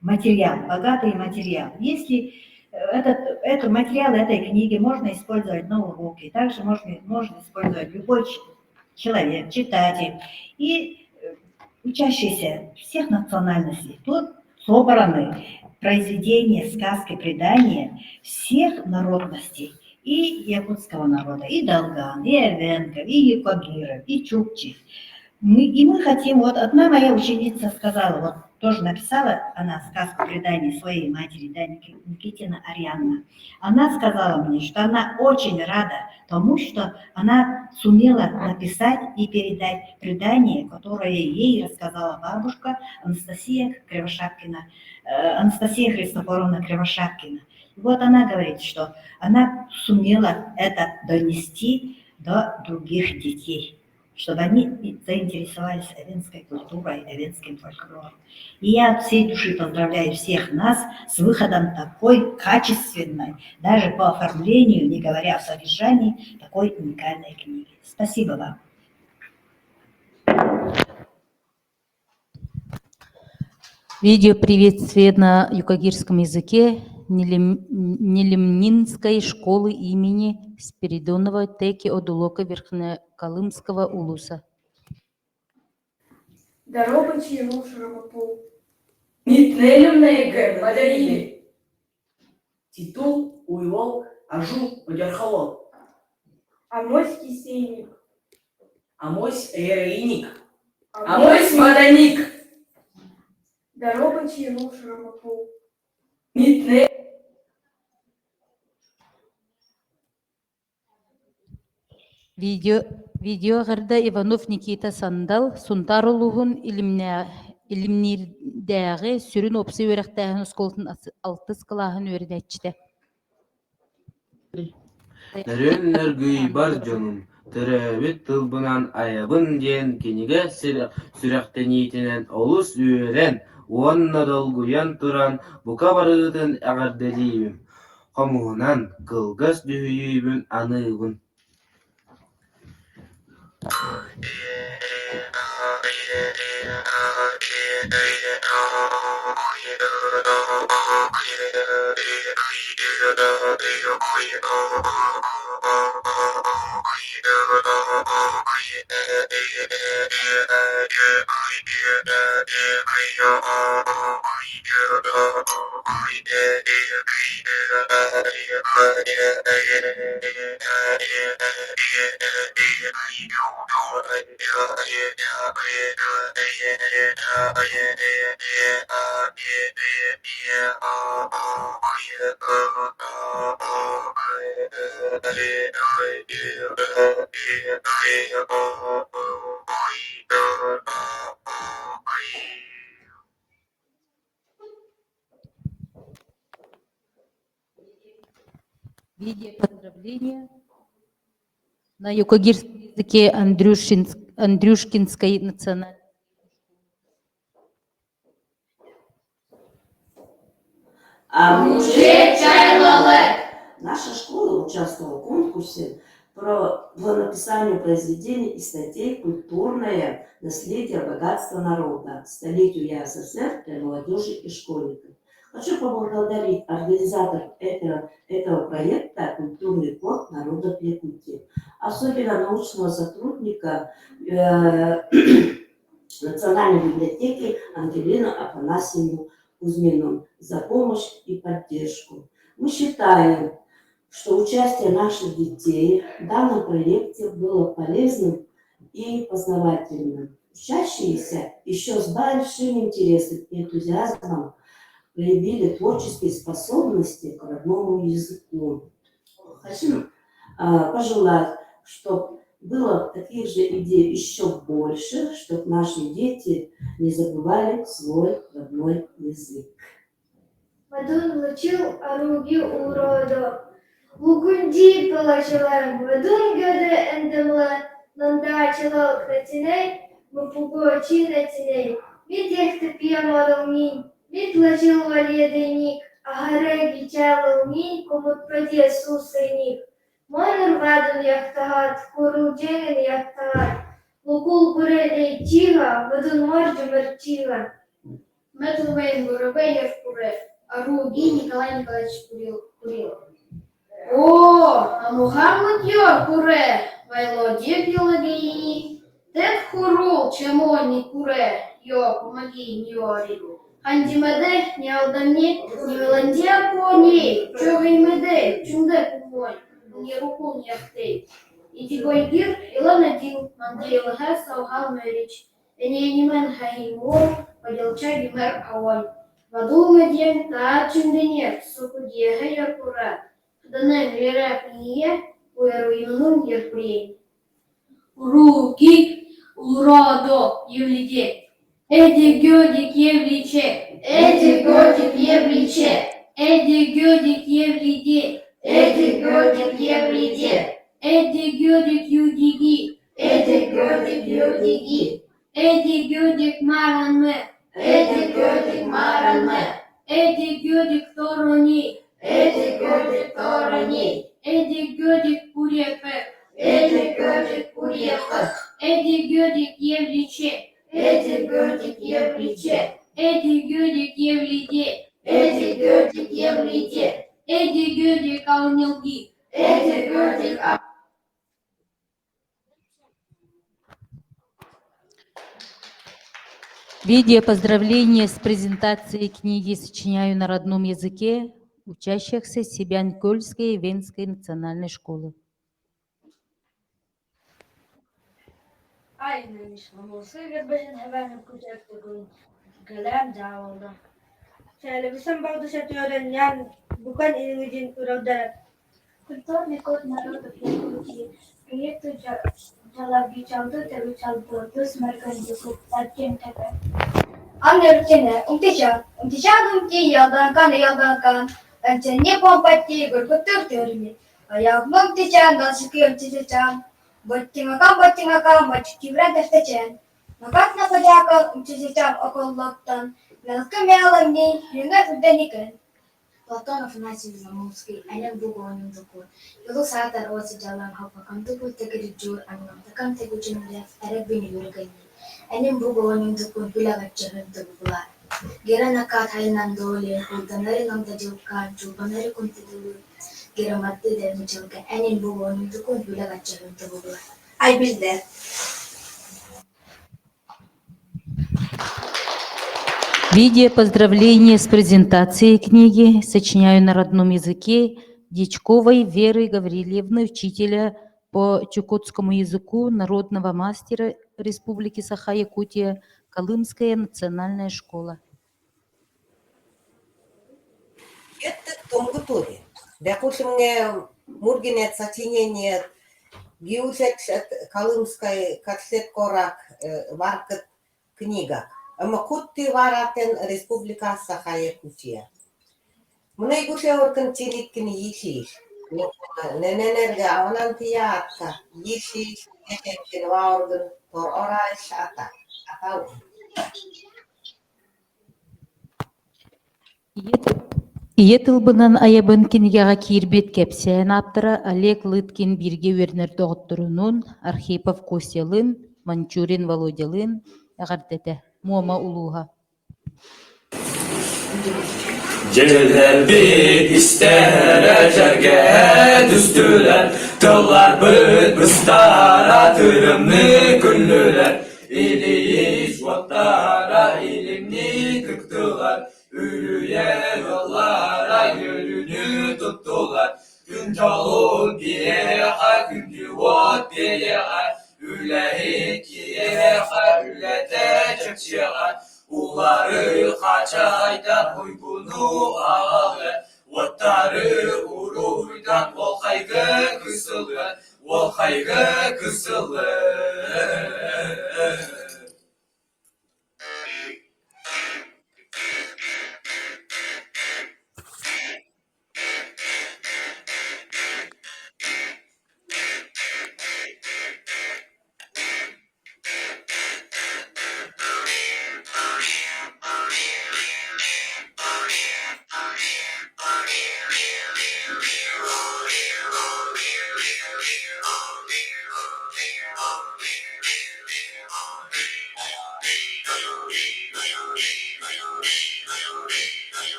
материал, богатый материал. Если этот материал этой книги можно использовать на уроке, также можно использовать любой человек, читатель и учащийся всех национальностей. Тут собраны произведения, сказки, предания всех народностей. И якутского народа, и долган, и эвенков, и юкагиров, и чукчи. И мы хотим, вот одна моя ученица сказала, вот тоже написала она сказку предания своей матери, да, Никитина Арианна. Она сказала мне, что она очень рада тому, что она сумела написать и передать предание, которое ей рассказала бабушка Анастасия Кривошапкина, Анастасия Христофоровна Кривошапкина. И вот она говорит, что она сумела это донести до других детей, чтобы они заинтересовались эвенской культурой, эвенским фольклором. И я от всей души поздравляю всех нас с выходом такой качественной, даже по оформлению, не говоря о содержании, такой уникальной книги. Спасибо вам. Видео приветствие на юкагирском языке Нелемнинской школы имени Спиридонова Теки Одулока Верхнеколымского улуса. Дорога чьему широкопол. Нитнелюмнеге подарили. Титул уйвол ажу одерхоло. Амось кисейник. Амось эреиник. Амось маданик. Дорога чьему широкопол. Нитне Видео, видео Иванов Никита Сандал Сунтаар улууһун Илимниирдээҕи сүрүн уопсай үөрэхтээһин оскуолатын алтыс кылааһын үөрэнээччитэ. Нөрүөн нөргүй бар дьонум, төрөөбүт тылбынан айабын диэн кинигэ сүрэхтэниитинэн олус үөрэн уонна долгуйан туран бука барыгытын эҕэрдэлиибин, хомуһунан кылгас дьүһүйүүбүн аныыбын. Видео поздравления на юкагирском языке Андрюшкинской национальной Наша школа участвовала в конкурсе по написанию произведений и статей «Культурное наследие богатства народа. Столетию ЯССР для молодежи и школьников». Хочу поблагодарить организаторов этого проекта «Культурный код народов Якутии», особенно научного сотрудника Национальной библиотеки Ангелину Афанасьевну Кузьмину за помощь и поддержку. Мы считаем, что участие наших детей в данном проекте было полезным и познавательным. Учащиеся еще с большим интересом и энтузиазмом проявили творческие способности к родному языку. Хотим пожелать, чтобы было таких же идей еще больше, чтобы наши дети не забывали свой родной язык. Вадун лучил аруги уродо. Лугунди пылачылар вадун гөдө эндемла нандаачылал кратиней, мупугуочи натиней. Мит ехтепия модолнин, мит лачил валеденик, агаре гичалылнин кумутпаде сусыник. Монур вадун яхтагат, курулжеңин яхтагат, лукул курелей чига, вадун моржу мерчига. Мэтл Воробей Куре, Аруги Николай Николаевич Курилов. О, а Мухаммад Йор Куре, Вайлоди Биологии, Тет Хурул, Чемони Куре, Йо, помоги, Ньори. Хандимеде, не алдамни, не меландия кони, Чогаймеде, чунде кумой, не руку не ахтей. Идигойгир, Иланадил, Мандейлха, Саугал Мэрич, Эненимен Хаимур, Паделча Гимер Аой. Вадулмадьем Таачинденер, Сукудьеха Яркура, Хданем Лера Пния, Уэруинун Яркурей. Руки уродо евлиде. Эди гёдик евличе. Эди гёдик евличе. Эди гёдик евлиде. Эди гёдик евлиде. Эди гёдик юдиги. Эди гёдик юдиги. Эди гёдик маранме. Эди гёдик маранме. Эди гёдик торони. Эди гёдик торони. Эди гёдик пурепе. Эди гёдик пурепе. Эди гёдик евличе. Эди гёдик евличе. Эди гёдик евлиде. Эди гёдик евлиде. Эди гёдик алнилги. Эди гёдик Видео поздравления с презентацией книги «Сочиняю на родном языке» учащихся Себянкольской и Венской национальной школы. Культурный код народов Якутии. Проекту Джалабичалды Табичалдырдыс Маргандикут Тәпе. Аннерчене умтича, умтича гумти ялданкан ялданкан, энчене помпати гуркутур төрми. Аягмым тичан дансыки умтичачан, боттиңакан боттиңакан бочкиврен тефтечен. Макат нападякан умтичачан околлоттан, мелкы мелымни хрюңе үрденикен. Платон Афанасьевич Замолвский, Анен Бугуанин Дукур, Юлу Саатар Оси Жалан Хапакам Туку Текери Джур Ангам Такам Тегучинлев Эрек Бини Юргани, Анен Бугуанин Дукур Билагатчахын Тугулар. Герана Кат Хайнан Доли, Хулданари Намда Джилкан, Чулбанари Кунтидулу, Гераматты Дермичалка, Анен Бугуанин Дукур Билагатчахын Тугулар. Ай билде. Видео поздравление с презентацией книги «Сочиняю на родном языке» Дичковой Веры Гаврилевны, учителя по чукотскому языку, народного мастера Республики Саха-Якутия, Колымская национальная школа. Мургинет сочинение Гиусет Колымской катлет корак варкет книга. Ама кутти варатен Республика Саха-Якутия. Мына гушеоркын тилиткин йишиш. Нененерге аванан тиятка йишиш ешенчин ваоргын тор орайш ата. Атау. Ийэ тылбынан айабын кинигэҕэ киирбит кэпсээн ааптара Олег Лыткин бииргэ үөрэнэр доҕотторунуун Архипов Костялыын, Манчурин Володялыын эҕэрдэтэ Муома улууһа Дьиэлэрбит истэрэ дьэргэһэ түстүлэр, тылларбыт быстара тырымныы күллүлэр, Илиис уоттара илимнии тыктылар, Үрүйэ ыаллара үөрүүнү туттулар, Күн дьолун биһиэхэ, күндү уот биһиэхэ. Үлэһит киһиэхэ үлэтэ чэпчиэҕэ, Улары хачайдан уйгуну аҕалыа, Уоттары уруйдан уолхайга кысылыа, Уолхайга кысылыа.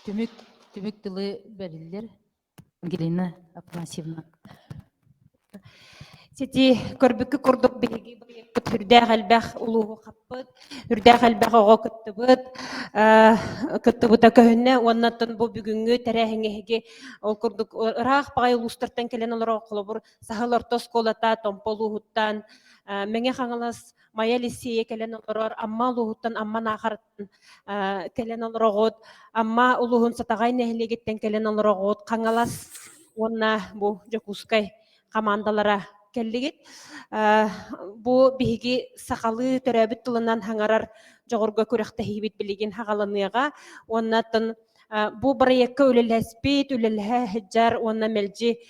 Түмүк, түмүк тылы бэриллэр Ангелина Афанасьевна. Сити көрбүккү курдук биһиги бырайыакпыт үрдээх элбэх улууһу хаппыт, үрдээх элбэх оҕо кыттыбыт, кыттыбыта көһүннэ уонна оттон бу бүгүҥҥү тэрээһиҥҥэ эһиги ол курдук ыраах баҕайы улуустартан кэлэн олорор холобур Саһыл орто оскуолата Томпо улууһуттан, Мэҥэ Хаҥалас Майа лиссиэйэ кэлэн олорор, Амма улууһуттан Амма Наахараттан кэлэн олороҕут, Амма улууһун Сатаҕай нэһилиэгиттэн кэлэн олороҕут, Хаҥалас уонна бу Дьокуускай хамаандалара кэллигит. Бу биһиги сахалыы төрөөбүт тылынан хаҥарар дьоҕурга күрэхтэһиибит билигин хаҕаланыаҕа. Уонна оттон бу бырайыакка үлэлэспит, үлэлэһэ сылдьар уонна мэлдьи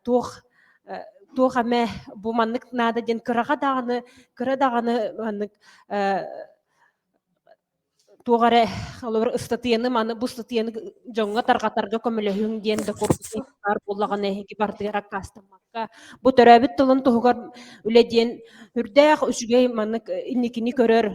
туох туох эмэ бу маннык наада диэн кыраҕа даҕаны кыра даҕаны маннык туох эрэ холобур ыстатыйаны маны бу ыстатыйаны дьоҥҥо тарҕатарга көмөлөһүҥ диэн да курдук баар буоллаҕына эһиги бардыгар аккаастаммакка бу төрөөбүт тылын туһугар үлэ диэн үрдээх үчүгэй маннык инникини көрөр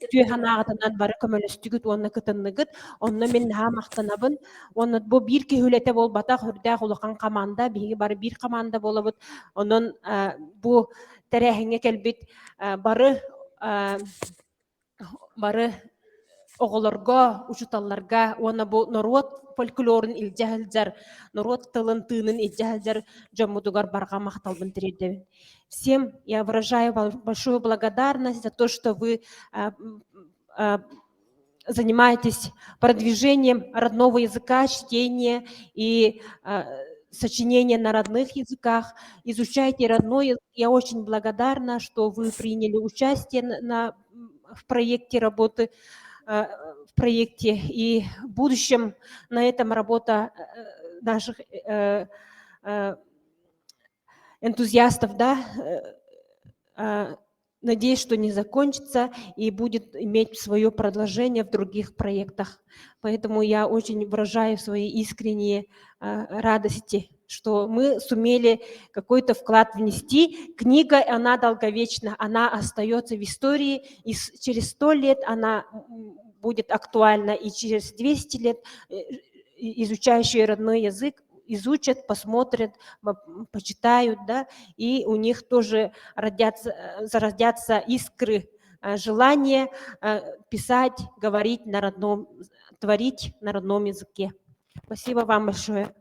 үтүө санааҕытынан бары көмөлөстүгүт уонна кытынныгыт онно мин наһаа махтанабын уонна бу биир киһи үлэтэ буолбатах үрдээх улахан команда биһиги бары биир команда буолабыт онон бу тэрээһиҥҥэ кэлбит бары бары оҕолорго, учууталларга уонна бу норуот фольклорун илдьэ сылдьар, норуот тылын тыынын илдьэ сылдьар дьоммутугар барҕа махталбын тириэрдэбин. Всем я выражаю большую благодарность за то, что вы занимаетесь продвижением родного языка, чтения и сочинения на родных языках, изучайте родной язык. Я очень благодарна, что вы приняли участие на, в проекте работы, в проекте. И в будущем на этом работа наших энтузиастов, да, надеюсь, что не закончится и будет иметь свое продолжение в других проектах. Поэтому я очень выражаю свои искренние радости, что мы сумели какой-то вклад внести. Книга, она долговечна, она остается в истории, и через 100 лет она будет актуальна, и через 200 лет изучающие родной язык изучат, посмотрят, почитают, да, и у них тоже родятся, зародятся искры желания писать, говорить на родном, творить на родном языке. Спасибо вам большое.